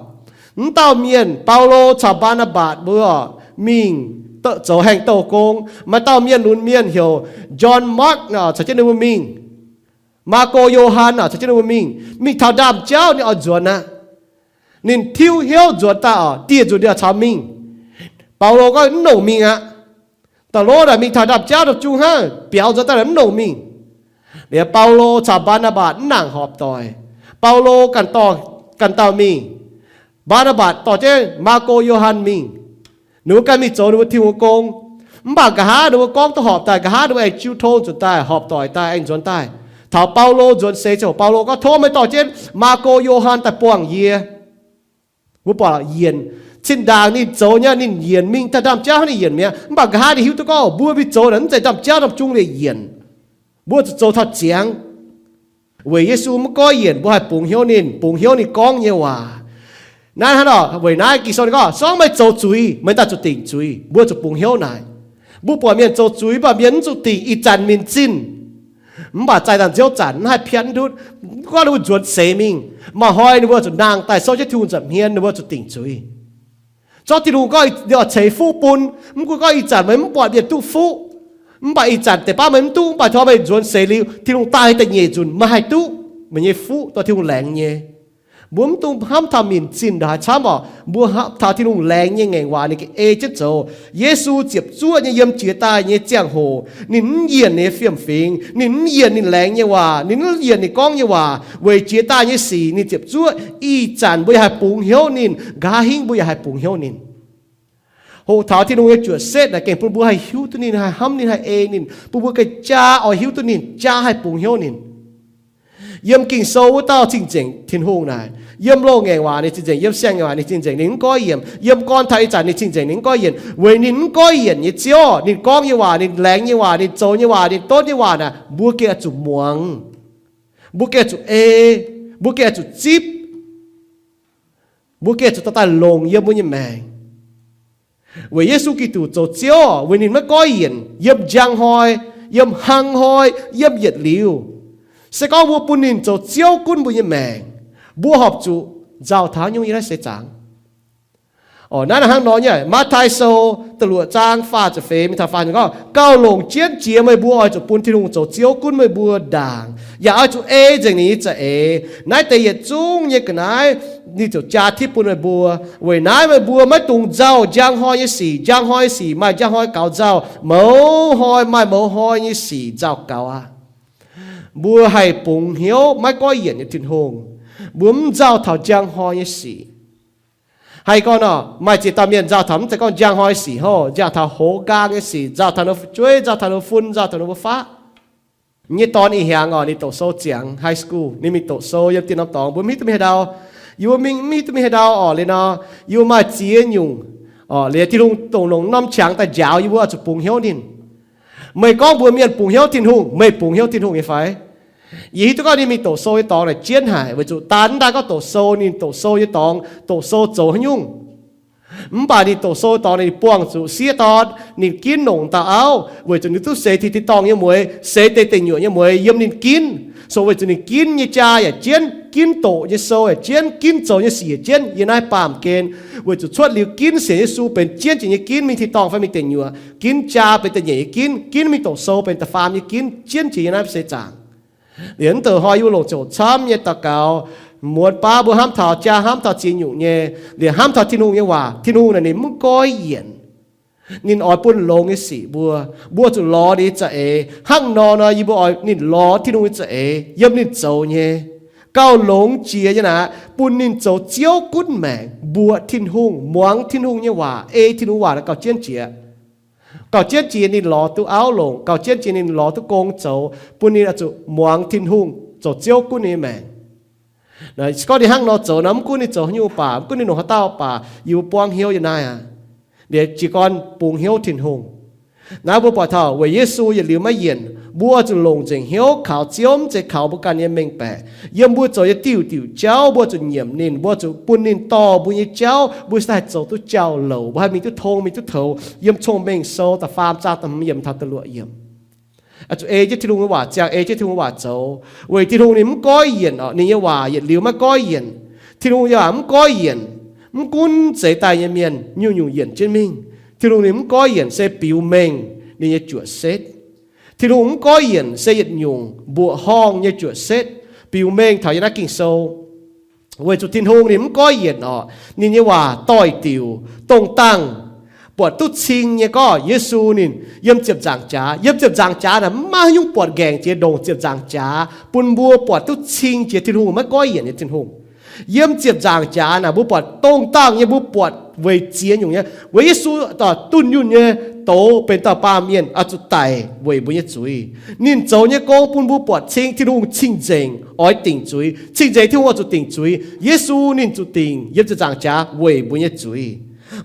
Mv dauh mienh, Baulo caux Mbaa^naa^mbatc mbuo mingh zoux haengh douh gong. Maaih dauh mienh lunx mienh heuc John Mark caux jienv ninh mbuo mingh. Maako Yo^han caux jienv ninh mbuo mingh. Mingh taux ndaamv-jauv ninh oix nzuonx aqv. Ninh tiuv hnyouv nzuonx daaih oc, dieh nzunc ninh oix caux mingh. Baulo gorngv mv longc mingh aqv. Da'lov naaic mingh taux ndaamv-jauv da'jung hnangv, biaux nzuonx daaih naaic mv longc mingh. Liuz Baulo caux Mbaa^naa^mbatc mv nangc horpc doic. Baulo ganh dauh mingh. Mbaa^naa^mbatc dorh jienv Maako Yo^han mingh. Ninh mbuo ganh mingh zoux ninh mbuo Tin-Hungh gong. Mv baac nqa'haav ninh mbuo gorngv duqv horpc daaih, nqa'haav ninh mbuo aengx jiu tong nzunc daaih, horpc doic daaih, aengx nzuonx daaih. Taux Baulo nzuonx seix ziangh hoc, Baulo gorngv, Tov meih dorh jienv Maako Yo^han daaih buangh yie. Mbuo buatc yienc, cin-ndaangc ninh zoux nyei, ninh yienc mingh daaih ndaamv-jauv hnangv ninh yienc mi'aqv. Mv baac nqa'haav ninh hiuv duqv gorngv mbuo mingh zoux naaic mv zeiz ndaamv-jauv ndaamv-jung liuz yienc. Mbuo zuqc zoux taux ziangx. Weic Yesu maiv goiv yienc, mbuo haih bungx hnyouv ninh, bungx hnyouv ninh gorngv nyei waac. Naaiv hnangv nor, weic naaiv Ging-Sou ninh gorngv, se gorngv meih zoux zuiz, meih daaih zuqc dingc zuiz. Mbuo zuqc bungx hnyouv naaic. Mbuo buatc mienh zoux zuiz, mv baac mienh mv zuqc dingc, ih zanc minc zinh. Mv baac zaih daaih nziouv zanc mv haih piatv ndutv. Mv gunv ninh mbuo nzuonx seix mingh, maaih hnoi ninh mbuo zuqc nangh daaih souv jienv Tin-Hungh nza'hmien, ninh mbuo zuqc dingc zuiz. Zorqv Tin-Hungh gorngv ninh oix ceix fuqv bun, mv gunv gorngv ih zanc meih mv buatc mienh duqv fuqv, mv baac ih zanc deix baav meih mv duqv, mv baac tov meih nzuonx seix liuz, Tin-Hungh daaih da'nyeic nzunc meih haih duqv meih nyei fuqv dorh Tin-Hungh laengz nyei. Mbuo mv dungx hnamv taux minc zinh ndongc haaix camv oc. Mbuo hnamv taux Tin-Hungh laengz nyei ngaengc waac ninh ga'ei jienv zoux. Yesu ziepc zuoqv nyei yiem jiex daaih nyei ziangh hoc, ninh mv yienc ninh nyei fiem-fingx, ninh mv yienc ninh laengz nyei waac, ninh mv yienc ninh gorngv nyei waac. Weic jiex daaih nyei sic ninh ziepc zuoqv. Ih zanc mbuo yaac haih bungx hnyouv ninh, nqa'haav hingv mbuo yaac haih bungx hnyouv ninh. Hoqc taux Tin-Hungh nyei juoqc setv naaic gengh bun mbuo haih hiuv duqv ninh, haih hnamv ninh, haih ei ninh, bun mbuo gengh jaa oix hiuv duqv ninh, jaa haih bungx hnyouv ninh. Yiem Ging-Sou wuov dauh cing-nzengc Tin-Hungh naaic, yiem loz-ngaengc waac ninh cing-nzengc, yiem siang-ngaengc waac ninh cing-nzengc, ninh mv goiv yienc. Yiem gorn taux ih zanc ninh cing-nzengc, ninh mv goiv yienc. Weic ninh mv goiv yienc nyei Ziouv, ninh gorngv nyei waac, ninh laengz nyei waac, ninh zoux nyei waac, ninh donv nyei waac naaic, mbuo gengh oix zuqc muangx. Mbuo gengh oix zuqc ei. Mbuo gengh oix zuqc zipv. Mbuo gengh zuqc dorh daaih longc yiem mbuo nyei maengc. Weic Yesu Giduc zoux Ziouv, weic ninh maiv goiv yienc, yiem njang hnoi, yiem hnangv hnoi, yiem yietc liuz. Se gorngv mbuo bun ninh zoux Ziouv gunv mbuo nyei maengc, mbuo horpc zuqc nzauh taux nyungc yiem naaiv seix zaangc. Naaiv hnangv nor nyei, Matv^tai Sou da'luoqc zaang faah ziepc feix mingh taux faah ziepc gorngv, Gauh longc jienv jiex meih mbuo oix zuqc bun Tin-Hungh zoux Ziouv gunv meih mbuo ndaangc, yaac oix zuqc ei nzengc ninh nyei za'eix. Naaiv deix yietc zungv nyei ga'naaiv ninh ziouc jaa tipv bun meih mbuo. Weic naaiv meih mbuo maiv dungx nzauh njang hnoi nyei sic. Njang hnoi nyei sic maaih njang hnoi gaux nzauh, mouz hnoi maaih mouz hnoi nyei sic nzauh gaux aqv. Mbuo haih bungx hnyouv maiv goiv yienc nyei Tin-Hungh. Mbuo mv nzauh taux njang hnoi nyei sic. Haiz gorn nor, maaih ziex dauh mienh nzauh taux mv zeiz gorngv njang hnoi sic hov, nzauh taux hoz nqaang nyei sic, nzauh taux ninh fu'jueiv, nzauh taux ninh fun, nzauh taux ninh mbuo faqv. Yie nyei dorn ih hiaangx oc, ninh doqc sou ziangx high school, ninh mingh doqc sou yiem dinh norm dorngx, mbuo mv hiuv duqv mingh haaix ndau. Yie mbuo mingh mv hiuv duqv mingh haaix ndau oc, liuz nor, yie mbuo maaih ziex nyungc oc, liuz Tin-Hungh dongh longc norm qangx daaih njaaux yie mbuo oix zuqc bungx hnyouv ninh. Meih gorngv mbuox mienh bungx hnyouv Tin-Hungh, meih bungx hnyouv Tin-Hungh nyei fai? Yie hiuv duqv gorngv ninh mingh doqc sou nyei dorngx naaic jienv haic, weic zuqc daan daaih gorngv doqc sou, ninh doqc sou nyei dorngx, doqc sou zoux haaix nyungc. Mv baac ninh doqc sou dorngx naaic, ninh buangh zuqc sieqv dorn, ninh ginv longc dauh auv, weic zuqc ninh duqv seix tin-dorngh nyei mueix, seix deix deic nyuoqc nyei mueix yiem ninh ginv. So weic zuqc ninh ginv nyei jaa yaac jienv, ginv doqc nyei sou yaac jienv, ginv zoux nyei sic yaac jienv yiem naaiv baamh gen. Weic zuqc cuotv liuz ginv sienx Yesu benx jienv jiex nyei ginv, mingh tin-dorngh fai mingh deic nyuoqc, ginv jaa benx da'nyeic nyei ginv, ginv mingh doqc sou benx da'faam nyei ginv, jienv jiex yiem naaiv seix zaangc. Liuz mv deix hnoi yie mbuo longc ziangh hoc camv nyei daux gaux, muonz baav mbuo hnamv taux jaa, hnamv taux ziex nyungc nyei, liuz hnamv taux Tin-Hungh nyei waac. Tin-Hungh naaic ninh mv goiv yienc. Ninh oix bun longx nyei sic mbuo. Mbuo zuqc lorz ninh nyei za'eix. Hnangv nor nor yie mbuo oix ninh lorz Tin-Hungh nyei za'eix yiem ninh zoux nyei. Gauh longx jiex nyei naaic, bun ninh zoux Ziouv gunv maengc, mbuoqc Tin-Hungh, muangx Tin-Hungh nyei waac, ei Tin-Hungh waac naaic gauh jienv jiex. Gauh jienv jiex ninh lorz duqv auv longc, gauh jienv jiex ninh lorz duqv gong zoux, bun ninh oix zuqc muangx Tin-Hungh, zoux Ziouv gunv nyei maengc. Se gorngv ninh hnangv nor zoux nor, mv gunv ninh zoux haaix nyungc baac, mv gunv ninh longc haaix dauh baac, yie mbuo buangv hnyouv yiem naaiv aqv. Liuz jiez gorn bungx hnyouv Tin-Hungh. Naaiv mbuo buatc taux weic Yesu yietc liuz maiv yienc, mbuo zuqc longc nzengc hnyouv kaux Ziouv, mv zeiz kaux mbuo ganh nyei mengh baeqc. Yiem mbuo zoux nyei diuh diuh jauv, mbuo zuqc nyiemc ninh, mbuo zuqc bun ninh dorh mbuo nyei jauv, mbuo se haih zoux duqv jauv-louc, mbuo haih mingh duqv tong, mingh duqv toux. Yiem Cong-Mengh Sou da'faam zaang da'hmz yiemc taux da'luoqc yiemc. Zuqc ei jienv Tin-Hungh nyei waac ziangh, ei jienv Tin-Hungh nyei waac zoux, weic Tin-Hungh ninh mv goiv yienc orqc. Ninh nyei waac yietc liuz maiv goiv yienc. Tin-Hungh nyei waac mv goiv yienc. Mv gunv zeix daaih nyei mienh nyungc-nyungc yienc jienv mingh. Tin-Hungh ninh mv goiv yienc se biux mengh ninh nyei juoqc setv. Tin-Hungh mv goiv yienc se yietc nyungc mbuoqc horngh nyei juoqc setv, biux mengh taux yiem naaiv Ging-Sou. Weic zuqc Tin-Hungh ninh mv goiv yienc orqc, ninh nyei waac doix-diuc, dongh dangh buatc duqv cing nyei gorngv Yesu ninh yiem ziepc nzaangc jaax. Yiem ziepc nzaangc jaax naaic mv maaih haaix nyungc buatc nqaengc jiex ndongc ziepc nzaangc jaax bun mbuo buatc duqv cing jiex Tin-Hungh, maiv goiv yienc nyei Tin-Hungh. Yiem ziepc nzaangc jaax naaic mbuo buatc dongh dangh nyei, mbuo buatc weic ziex nyungc nyei, weic Yesu doic dunh yunh nyei douz benx dauh baamh mienh oix zuqc daic weic mbuo nyei zuiz. Ninh zoux nyei gong bun mbuo buatc cing Tin-Hungh cing-nzengc oix dingc zuiz, cing-nzengc Tin-Hungh oix zuqc dingc zuiz. Yesu ninh zuqc dingc yiem ziepc nzaangc jaax weic mbuo nyei zuiz.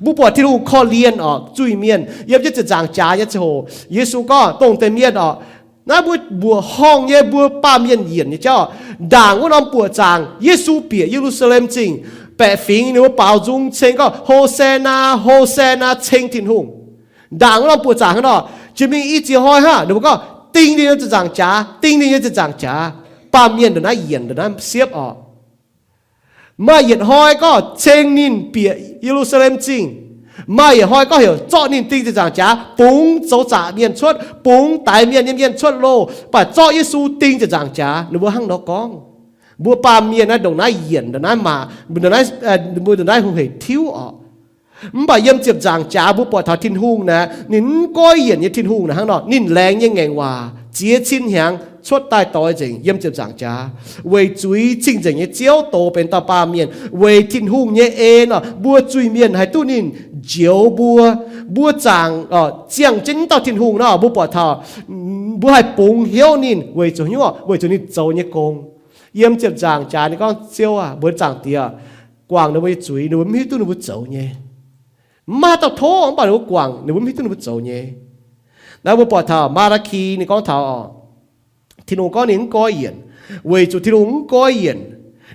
Mbuo buatc Tin-Hungh korv-lienh orqc zuiz-mienh. Yiem jienv ziepc nzaangc jaax nyei ziangh hoc, Yesu gorngv dongh deix mienh orqc, naaiv mbuo mbuoqc horngh nyei, mbuo baamh mienh yienc nyei jauv, ndaangc wuov norm buoqc zaangc Yesu bieqc Ye^lu^saa^lem Zingh, baeqc fingx ninh mbuo baaux nzung ceng gorngv, Hosanna, Hosanna, ceng Tin-Hungh. Ndaangc wuov norm buoqc zaangc hnangv nor, jiex mingh i ziex hnoi hnangv, ninh mbuo gorngv, Ding ninh nyei ziepc nzaangc jaax, ding ninh nyei ziepc nzaangc jaax. Baamh mienh ndongc naaiv yienc, ndongc naaiv siepv orqc. Maaih yietc hnoi gorngv ceng ninh bieqc Ye^lu^saa^lem Zingh. Maaih yietc hnoi gorngv heuc zorqv ninh ding ziepc nzaangc jaax, bungx zoux zaqc mienh cuotv, bungx daix mienh nyei mienh cuotv loh, baac zorqv Yesu ding ziepc nzaangc jaax. Ninh mbuo hnangv nor gorngv. Mbuo baamh mienh naaiv ndongc naaiv yienc, ndongc naaiv maah, mbuo ndongc naaiv hungh heic tiuv orqc. Mv baac yiem ziepc nzaangc jaax mbuo buatc taux Tin-Hungh naaic, ninh mv goiv yienc nyei Tin-Hungh naaic hnangv nor, ninh laengz nyei ngaengc waac ziex cin hnyangx cuotv daaih doix nzengc yiem ziepc nzaangc jaax, weic zuiz cing-nzengc nyei Ziouv doz benx dauh baamh mienh, weic Tin-Hungh nyei en orqc, mbuo zuiz-mienh haih duqv ninh njoux mbuo. Mbuo zaangc ziangh jienv dauh Tin-Hungh nor, mbuo buatc taux mbuo haih bungx hnyouv ninh weic zuqc hnyouv, weic zuqc ninh zoux nyei gong. Yiem ziepc nzaangc jaax ninh gorngv, Ziouv aah, mbuo zaangc Diex, guangc ninh mbuo nyei zuiz, ninh mbuo mv hiuv duqv ninh mbuo zoux nyei. Mv maaih dauh tov, mv baac ninh mbuo guangc, ninh mbuo mv hiuv duqv ninh mbuo zoux nyei. Naaiv mbuo buatc taux Maa^laa^ki ninh gorngv taux orqc, Tin-Hungh gorngv ninh mv goiv yienc, weic zuqc Tin-Hungh mv goiv yienc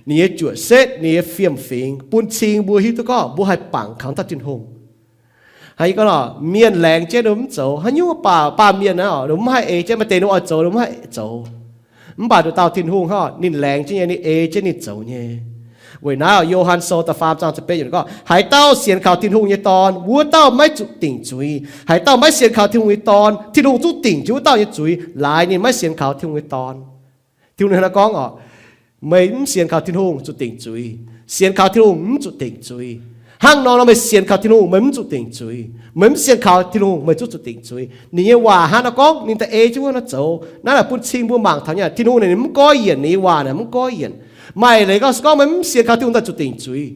ninh nyei juoqc setv, ninh nyei fiem-fingx, bun cing mbuo hiuv duqv gorngv mbuo haih bangc kangx dauh Tin-Hungh. Hnangv yie gorngv nor, mienh laengz jienv ninh mbuo mv zoux, haaix nyungc baac baamh mienh naaiv orqc, ninh mbuo mv haih ei jienv, maaih deix ninh mbuo oix zoux, ninh mbuo mv haih zoux. Mv baac nduqc dauh Tin-Hungh hnangv, ninh laengz jienv nyei, ninh ei jienv ninh zoux nyei. Weic naaiv Yo^han Sou da'faam zaang ziepc betv yiemc gorngv, Haaix dauh sienx kaux Tin-Hungh nyei Dorn, wuov dauh maiv zuqc dingc zuiz. Haaix dauh maiv sienx kaux Tin-Hungh nyei Dorn, Tin-Hungh zungv dingc jienv wuov dauh nyei zuiz, laaix ninh maiv sienx kaux Tin-Hungh nyei Dorn. Tin-Hungh hnangv naaiv gorngv orqc, meih mv sienx kaux Tin-Hungh zuqc dingc zuiz. Sienx kaux Tin-Hungh mv zuqc dingc zuiz. Hnangv nor nor meih sienx kaux Tin-Hungh, meih mv zuqc dingc zuiz. Meih mv sienx kaux Tin-Hungh, meih zungv zuqc dingc zuiz. Ninh nyei waac hnangv naaiv gorngv, ninh daaih ei jienv wuov nor zoux. Naaiv naaic bun cing mbuo mangc taux nyei, Tin-Hungh naaic ninh mv goiv yienc, ninh nyei waac naaic mv goiv yienc. Maaih leiz gorngv, se gorngv meih mv sienx kaux Tin-Hungh daaih zuqc dingc zuiz.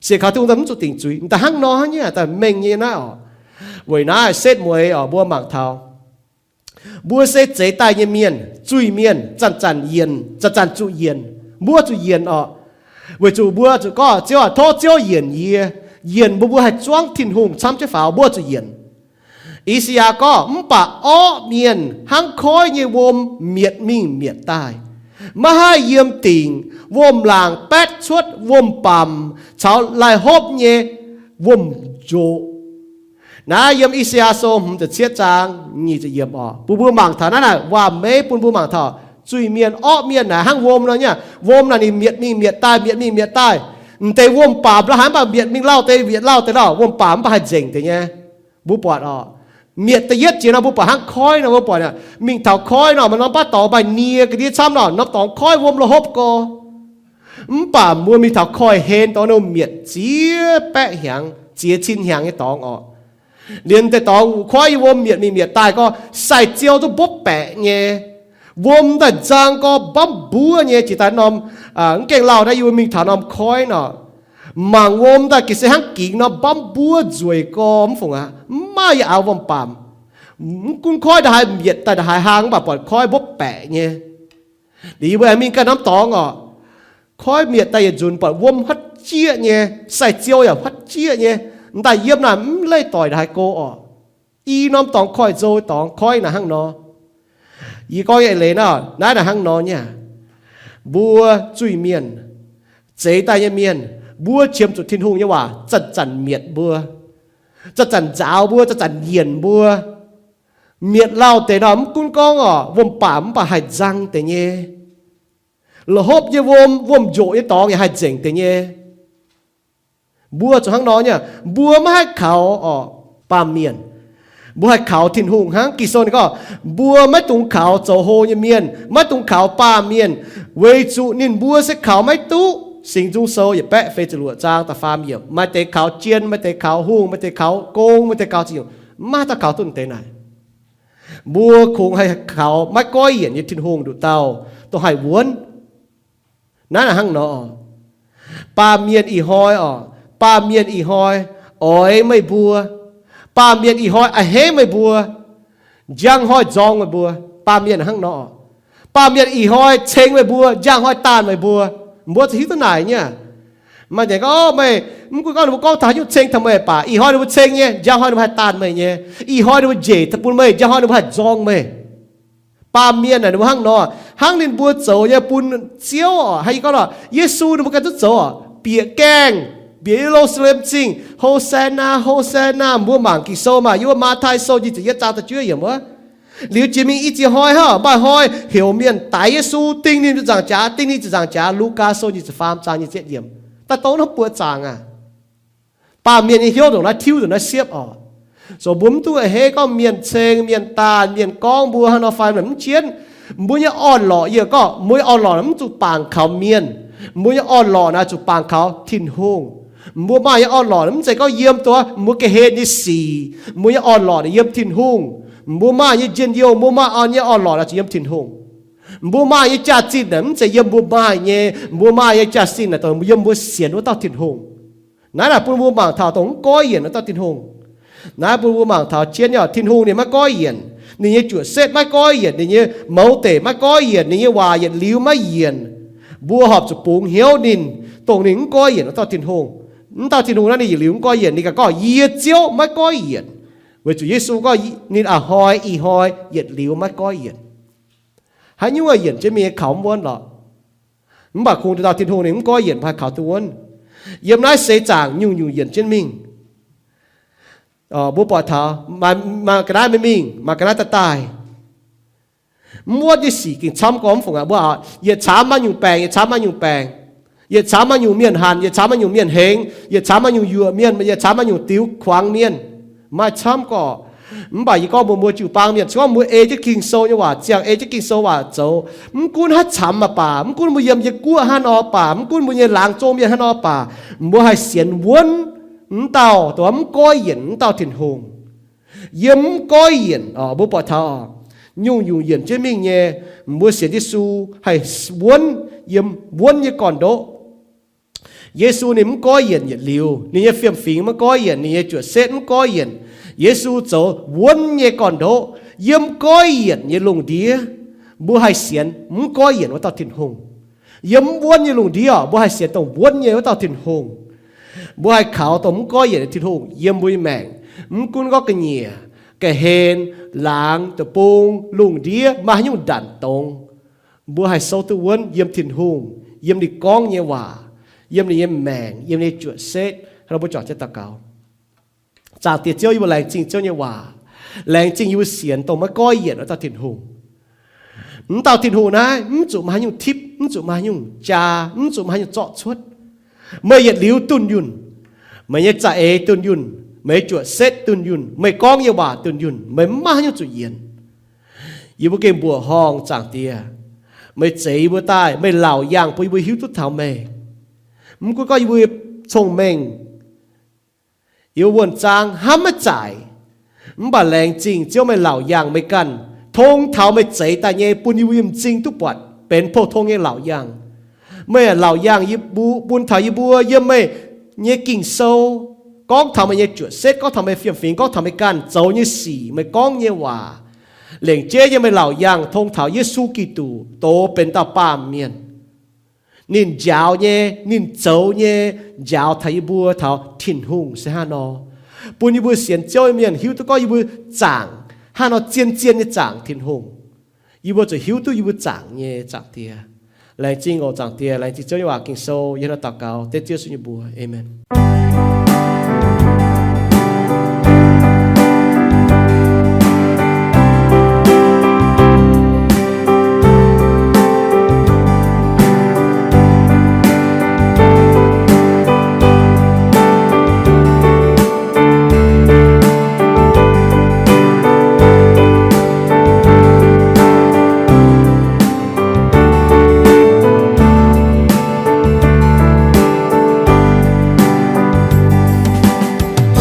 Sienx kaux Tin-Hungh daaih mv zuqc dingc zuiz. Daaih hnangv nor hnangv nyei, daaih mengh nyei naaiv orqc. Weic naaiv setv mueiz orqc, mbuo mangc taux mbuo se zeix daaih nyei mienh, zuiz-mienh, zanc-zanc yienc, zanc-zanc zuqc yienc. Mbuo zuqc yienc orqc. Weic zuqc mbuo zuqc gorngv, Ziouv aah, tov Ziouv yienc yie. Yienc mbuo, mbuo haih zuangv Tin-Hungh camv jienv faaux, mbuo zuqc yienc. I^saa^yaa gorngv, mv baac orqv mienh hnangv koiv nyei wuom mietc mingh mietc daaih. Maiv haih yiem dingc wuom-laangc baetv cuotv wuom-baamc caux laih hopv nyei wuom-njoqc. Naaiv yiem I^saa^yaa Sou hmz ziepc cietv zaang nyic ziepc yiemc orqc, bun mbuo mangc taux naaiv naaic waac-meiv bun mbuo mangc taux zuiz-mienh, orqv mienh naaic hnangv wuom nor nyei. Wuom naaic ninh mietc mingh mietc daaih, mietc mingh mietc daaih. M'deix wuom-baamc la'haaix mv baac mietc mingh lauh deix, mietc lauh deix lauh, wuom-baamc mv baac haih nzengc deix nyei. Mbuo buatc orqc, mietc da'yietv jiex nor mbuo buatc hnangv koiv nor, mbuo buatc mingh taux koiv nor, maaih norm baav dorngx maaih nie ga'ndiev camv nor, norm dorngx koiv wuom la'hopv gorx. Mv baac mbuo mingh taux koiv-hlen dorngx nor mietc ziex baeqv hnyangx, ziex cin hnyangx nyei dorngx orqc. Liemh deix dorngx wuov koiv yie wuom mietc mingh mietc daaih gorngv sai-ziou duqv mbopv baeqc nyei. Wuom daaih nzang gorx mbamv mbuov nyei. Jiex daaih norm, mv gaengh lauh naaiv yie mbuo mingh taux norm koiv nor, mangc wuom daaih ga'sie hnangv gingx nor mbamv mbuov nzueic gorx, mv fungc aqv, mv maaih yietc auv wuom-baamc. Mv gunv koiv ndongc haaix mietc daaih ndongc haaix hlang, mv baac buatc koiv mbopv baeqc nyei. Liuz yie mbuo aengx mingh ganh norm dorngx oc, koiv mietc daaih yietc nzunc buatc wuom huotv jieqv nyei, sai-ziou yaac huotv jieqv nyei. M'daaih yiem naaic mv leih doic ndongc haaix go oc. I norm dorngx koiv-nzou dorngx koiv naaic hnangv nor. Yie gorngv nyei eix leiz naaiv, naaiv naaic hnangv nor nyei aqv. Mbuo zuiz-mienh, zeix daaih nyei mienh, mbuo qiemx zuqc Tin-Hungh nyei waac zanc-zanc mietc mbuo, zanc-zanc nzaaux mbuo, zanc-zanc yienc mbuo. Mietc lauh deix nor mv gunv gorngv oc, wuom-baamc mv baac haih nzang deix nyei. La'hopv nyei wuom, wuom-njoqc nyei dorngx yaac haih nzengc deix nyei. Mbuo zuqc hnangv nor nyei aqv. Mbuo maiv haih kaux oc baamh mienh. Mbuo haih kaux Tin-Hungh hnangv. Ging-Sou ninh gorngv, mbuo maiv dungx kaux zoux hlo nyei mienh, maiv dungx kaux baamh mienh, weic zuqc ninh mbuo se kaux maiv duqv. Singx Nzung Sou yietc baeqv feix ziepc luoqc zaang da'faam yiemc, maaih deix kaux jien, maaih deix kaux hungh, maaih deix kaux gong, maaih deix kaux zingh nyungc, maiv dauh kaux duqv deix naaic. Mbuo kungx haih kaux maiv goiv yienc nyei Tin-Hungh nduqc dauh, dongh haih wuonv. Naaiv naaic hnangv nor, baamh mienh ih hnoi oc, baamh mienh ih hnoi oix meih mbuo, baamh mienh ih hnoi a'hneiv meih mbuo, njang hnoi nzorng meih mbuo. Baamh mienh hnangv nor, baamh mienh ih hnoi ceng meih mbuo, njang hnoi daanh meih mbuo. Mbuo zuqc hiuv duqv naaic nyei aqv. Maaih deix gorngv, meih, mv gunv gorngv ninh mbuo gorngv taux haaix nyungc ceng taux meih baac, ih hnoi ninh mbuo ceng nyei, njang hnoi ninh mbuo haih daanh meih nyei. Ih hnoi ninh mbuo njiec daaih bun meih, njang hnoi ninh mbuo haih nzorng meih. Baamh mienh naaic ninh mbuo hnangv nor, hnangv ninh mbuo zoux nyei bun Ziouv oc, haaix, yie gorngv nor, Yesu ninh mbuo ganh duqv zoux oc, bieqc gaengh, bieqc Ye^lu^saa^lem Zingh, Hosanna, Hosanna. Mbuo mangc Ging-Sou maah, yiem wuov Matv^tai Sou nyic ziepc yietv zaang da'juov yiemc wuov. Liuz jiex mingh i ziex hnoi hnangv, maaih hnoi heuc mienh daix Yesu, ding ninh nzaangc jaax, ding ninh nzaangc jaax. Lugaa Sou nyic ziepc faam zaang nyic ziepc yietv yiemc. Daaih dongh hnangv buoz zaangc aqv. Baamh mienh nyei hnyouv ndongc naaiv tiuv ndongc naaiv siepv oc. So mbuo mv duqv a'hneiv gorngv mienh ceng, mienh daanh, mienh gorngv mbuo hnangv nor fai mv jienv. Mbuo nyei orn-lorqc, yie gorngv mbuo nyei orn-lorqc naaic mv zuqc bangc kaux mienh. Mbuo nyei orn-lorqc naaic zuqc bangc kaux Tin-Hungh. Mbuo maaih nyei orn-lorqc mv zeiz gorngv yiem dongh mbuo ga'hlen nyei sic. Mbuo nyei orn-lorqc naaic yiem Tin-Hungh. Mbuo maaih nyei njien-youh, mbuo maaih orn nyei orn-lorqc naaic zuqc yiem Tin-Hungh. Mbuo maaih nyei jaax-zinh naaic mv zeiz yiem mbuo maaih nyei. Mbuo maaih nyei jaax-zinh naaic dongh yiem mbuo sienx wuov dauh Tin-Hungh. Naaiv naaic bun mbuo mangc taux dongh mv goiv yienc wuov dauh Tin-Hungh. Naaiv bun mbuo mangc taux jienv nyei, Tin-Hungh ninh maiv goiv yienc. Ninh nyei juoqc setv maiv goiv yienc, ninh nyei mouz deic maiv goiv yienc, ninh nyei waac yietc liuz maiv yienc. Mbuo horpc zuqc bungx hnyouv ninh, dongh ninh mv goiv yienc wuov dauh Tin-Hungh. Mv dauh Tin-Hungh naaiv ninh yietc liuz mv goiv yienc, ninh ganh gorngv, yie Ziouv maiv goiv yienc. Weic zuqc Yesu gorngv ninh a'hnoi ih hnoi yietc liuz maiv goiv yienc. Haaix nyungc yienc jienv mingh kaux mv wuonv lorqc. Mv baac kungx dauh Tin-Hungh ninh mv goiv yienc mbuo haih kaux duqv wuonv. Yiem naaiv seix zaangc nyungc-nyungc yienc jienv mingh. Mbuo buatc taux maaih ga'naaiv maiv mingh, maaih ga'naaiv daaih daaih. Mv wuonv nyei sic gengh camv gormx fungc aqv. Mbuo yietc camv maaih nyungc baengc, yietc camv maaih nyungc baengc, yietc camv maaih nyungc mienh hanc, yietc camv maaih nyungc mienh hengx, yietc camv maaih nyungc yuoqc mienh, yietc camv maaih nyungc diux kuangx mienh. Maaih camv gorqv. Mv baac yie gorngv mbuox mbuo jiu-baang mienh, se gorngv mbuo ei jienv Ging-Sou nyei waac ziangh, ei jienv Ging-Sou waac zoux, mv gunv haaix camv aqv baac, mv gunv mbuo yiem yie guoqv hnangv nor baac, mv gunv mbuo nyei laangz zong mienh hnangv nor baac, mbuo haih sienx wuonv mv dauh, dongh mv goiv yienc mv dauh Tin-Hungh. Yiem mv goiv yienc, mbuo buatc taux nyungc-nyungc yienc jienv mingh nyei, mbuo sienx Yesu haih wuonv yiem wuonv nyei gorn-ndoqv. Yesu ninh mv goiv yienc yietc liuz, ninh nyei fiem-fingx maiv goiv yienc, ninh nyei juoqc setv mv goiv yienc. Yesu zoux wuonv nyei gorn-ndoqv. Yiem goiv yienc nyei lungh ndiev, mbuo haih sienx mv goiv yienc wuov dauh Tin-Hungh. Yiem mv wuonv nyei lungh ndiev, mbuo haih sienx dongh wuonv nyei wuov dauh Tin-Hungh. Mbuo haih kaux dongh mv goiv yienc nyei Tin-Hungh yiem mbuo nyei maengc. Mv gunv gorngv ga'nyiec, ga'hlen, laangz, deic-bung, lungh ndiev, maaih haaix nyungc ndanc dongz, mbuo haih souv duqv wuonv yiem Tin-Hungh, yiem ninh gorngv nyei waac, yiem ninh nyei maengc, yiem ninh nyei juoqc setv. Hnangv nor mbuo juangc jienv daux gaux. Zaangc Diex Ziouv, yie mbuo laengz zingh Ziouv nyei waac. Laengz zingh yie mbuo sienx dongh maiv goiv yienc wuov dauh Tin-Hungh. Mv dauh Tin-Hungh naaiv mv zuqc maaih haaix nyungc tipv, mv zuqc maaih haaix nyungc jaa, mv zuqc maaih haaix nyungc zorqv cuotv. Meih yietc liuz dunh yunh. Meih nyei za'eix dunh yunh, meih nyei juoqc setv dunh yunh, meih gorngv nyei waac dunh yunh, meih mv maaih haaix nyungc zuqc yienc. Yie mbuo gengh mbuoqc horngh, Zaangc Diex, meih zeix yie mbuo daaih, meih laauc yangh bun yie mbuo hiuv duqv taux meih. Mv gunv gorngv yie mbuo cong-mengh, yie mbuo wuonh zaang hnamv maiv zaaic, mv baac laengz zingh Ziouv meih laauc yangh meih ganh, tong taux meih zeix daaih nyei bun yie mbuo yiem m'zing duqv buatc benx pou-tong nyei laauc yaangh. Meih laauc yaangh yie mbuo, bun taux yie mbuo yiem meih nyei Ging-Sou, gorngv taux meih nyei juoqc setv, gorngv taux meih fiem-fingx, gorngv taux meih ganh zoux nyei sic, meih gorngv nyei waac, lengc jeiv yiem meih laauc yaangh tong taux Yesu Giduc doz benx dauh baamh mienh. Ninh njaaux nyei, ninh zoux nyei, njaaux taux yie mbuo taux Tin-Hungh se hnangv nor. Bun yie mbuo sienx Ziouv nyei mienh hiuv duqv gorngv yie mbuo zaangc hnangv nor zien-zien nyei zaangc Tin-Hungh. Yie mbuo zuqc hiuv duqv yie mbuo zaangc nyei Zaangc Diex. Laengz zingh oc Zaangc Diex, laengz zingh Ziouv nyei waac Ging-Sou, yie hnangv naaiv daux gaux dengv Ziouv Yesu nyei mbuox. Aamen.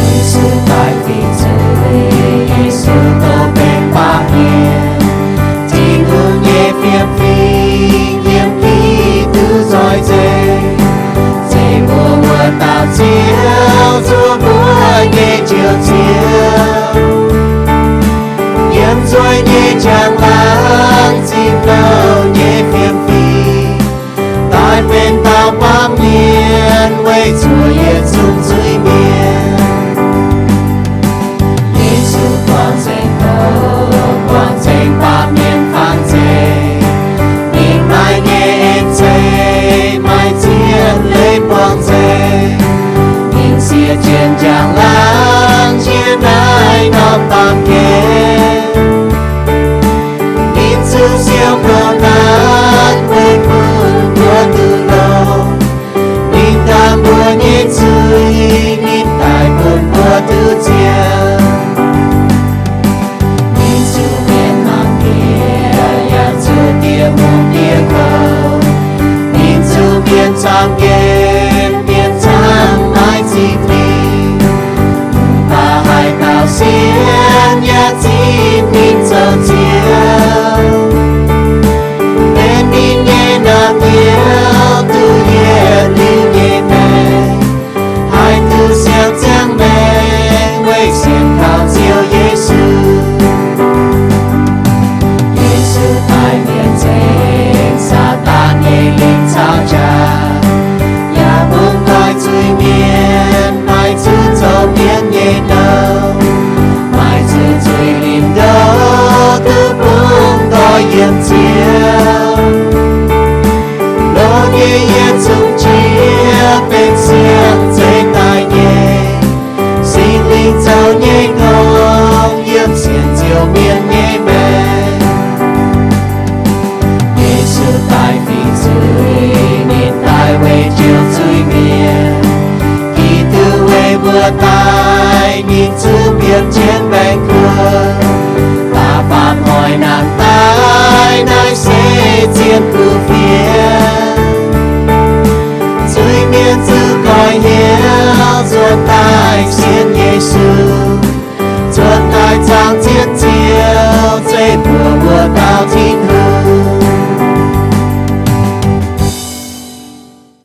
Yesu daaih fingx zuiz, Yesu doz benx baamh mienh. Tin-Hungh nyei fiem-fingx yiem Giduc nzoih nzengc, zeiz mbuo wuov dauh Ziouv, zuov mbuo nyei Njoux Ziouv. Yiem nzueic nyei njang-laangc zinh douh nyei fiem-fingx, daaih benx dauh baamh mienh weic zuqc yietc zungv zuiz-mienh. Yesu buangh nzengc douz, buangh nzengc baamh mienh faan zeiv. Ninh maaih nyei en-zeix, maaih zien leiz buangh nzengc. Ninh siev jienv njang-laangc jiex naaiv norm baamh gen. Ninh zuqc siou kouv naanc weic bun mbuo duqv longx. Ninh ndaam mbuo nyei zuiz, ninh daic bun mbuo duqv nziex. Ninh zuqc mienh mangc diex, yaac zuqc diex mungh diex kouv. Ninh zuqc mienh zaangc nqemh, mienh zaangc maiv zipv ninh. Mv baac haaix dauh sienx yaac zipv ninh zoux Ziouv, benx ninh nyei naamh nyouz duqv yietc liuz nyei maengc. Haih duqv siang ziangh maengc weic sienx kaux Ziouv Yesu. Yesu daaih mienh nzengc Saadaan nyei lingc caux jaax, yaac bungx nqoi zuiz-mienh maaih zuqc zoux mienh nyei nouh. Maaih zuqc zuiz-limc ndouv duqv bungx nqoi yiem Ziouv. Longx nyei yietc zungv qiex benx siang-zeix daaih nyei, Singx Lingh zoux nyei gong yiem sienx Ziouv mienh nyei maengc. Yesu daaih fingx zuiz, ninh daaih weic njoux zuiz-mienh. Giduc weic mbuo daaih, ninh zuqc mbienx jienv baengh kuonx. Da'faam hnoi naamh daaih, naaiv se zien kuv fienx. Zuiz-mienh zuqc goiv hnyouv nzuonx daaih sienx Yesu, nzuonx daaih zaangc Ziouv, Ziouv zeiv mbuo wuov dauh Tin-Hungh.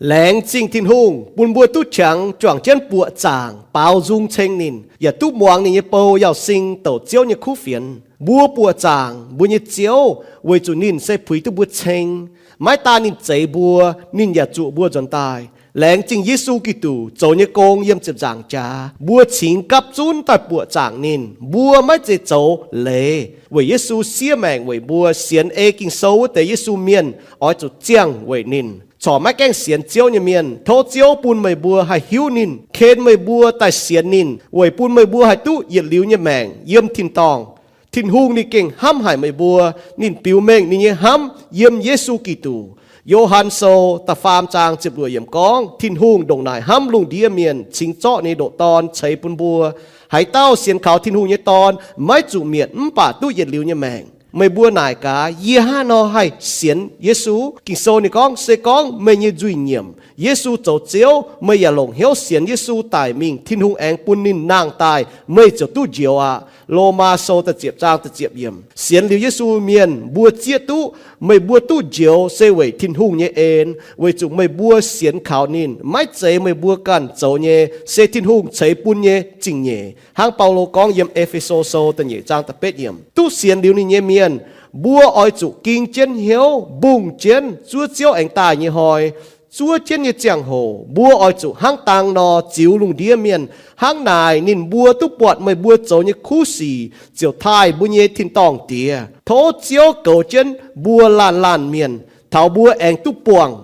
Laengz zingh Tin-Hungh bun mbuo duqv qangx juangc jienv buoqc zaangc baaux nzung ceng ninh, yaac duqv muangx ninh nyei bou Yauz Sing douc Ziouv nyei kuv fienx. Mbuo buoqc zaangc mbuo nyei Ziouv weic zuqc ninh se puix duqv mbuo ceng. Maiv daan ninh zeix mbuo, ninh yaac zuqc mbuo nzuonx daaih. Laengz zingh Yesu Giduc zoux nyei gong yiem ziepc nzaangc jaax, mbuo cingx gapv zunv daaih buoqc zaangc ninh. Mbuo maiv zeiz zoux leiz, weic Yesu siev maengc weic mbuo. Sienx ei Ging-Sou wuov deix Yesu mienh oix zuqc ziangh weic ninh, corc maiv gaengh sienx Ziouv nyei mienh. Tov Ziouv bun meih mbuo haih hiuv ninh, ken meih mbuo daaih sienx ninh, weic bun meih mbuo haih duqv yietc liuz nyei maengc yiem tin-dorngh. Tin-Hungh ninh gengh hnamv haic meih mbuo. Ninh biux mengh ninh nyei hnamv yiem Yesu Giduc. Yo^han Sou da'faam zaang ziepc luoqc yiemc gorngv, Tin-Hungh ndongc naaic hnamv lungh ndiev mienh, cingx zorqv ninh nyei ndoqc Dorn ceix bun mbuo. Haaix dauh sienx kaux Tin-Hungh nyei Dorn maiv zuqc mietc, mv baac duqv yietc liuz nyei maengc. Meih mbuo naaic gaax, yie hnangv haaix nor haih sienx Yesu? Ging-Sou ninh gorngv, se gorngv meih nyei nzuih nyiemc, Yesu zoux Ziouv, meih yaac longc hnyouv sienx Yesu daic mingh, Tin-Hungh aengx bun ninh nangh daaih, meih ziouc duqv njoux aqv. Lomaa Sou da'ziepc zaang da'ziepc yiemc. Sienx liuz Yesu mienh mbuo zieqv duqv, meih mbuo duqv njoux se weic Tin-Hungh nyei en, weic zuqc meih mbuo sienx kaux ninh. Maiv zeiz meih mbuo ganh zoux nyei, se Tin-Hungh ceix bun nyei zingh nyeic. Hnangv Baulo gorngv yiem E^fe^so Sou da'nyeic zaang da'betv yiemc, duqv sienx liuz ninh nyei mienh, mbuo oix zuqc ging jienv hnyouv mbungh jienv zuov Ziouv aengx daaih nyei hnoi. Zuov jienv nyei ziangh hoc mbuo oix zuqc hnangv dang nor ziux lungh ndiev mienh. Hnangv naaic ninh mbuo duqv buatc meih mbuo zoux nyei kuv sic ziouc taaih mbuo nyei tin-dorngh Diex. Tov Ziouv goux jienv mbuo laanh laanh mienh, taux mbuo aengx duqv buangh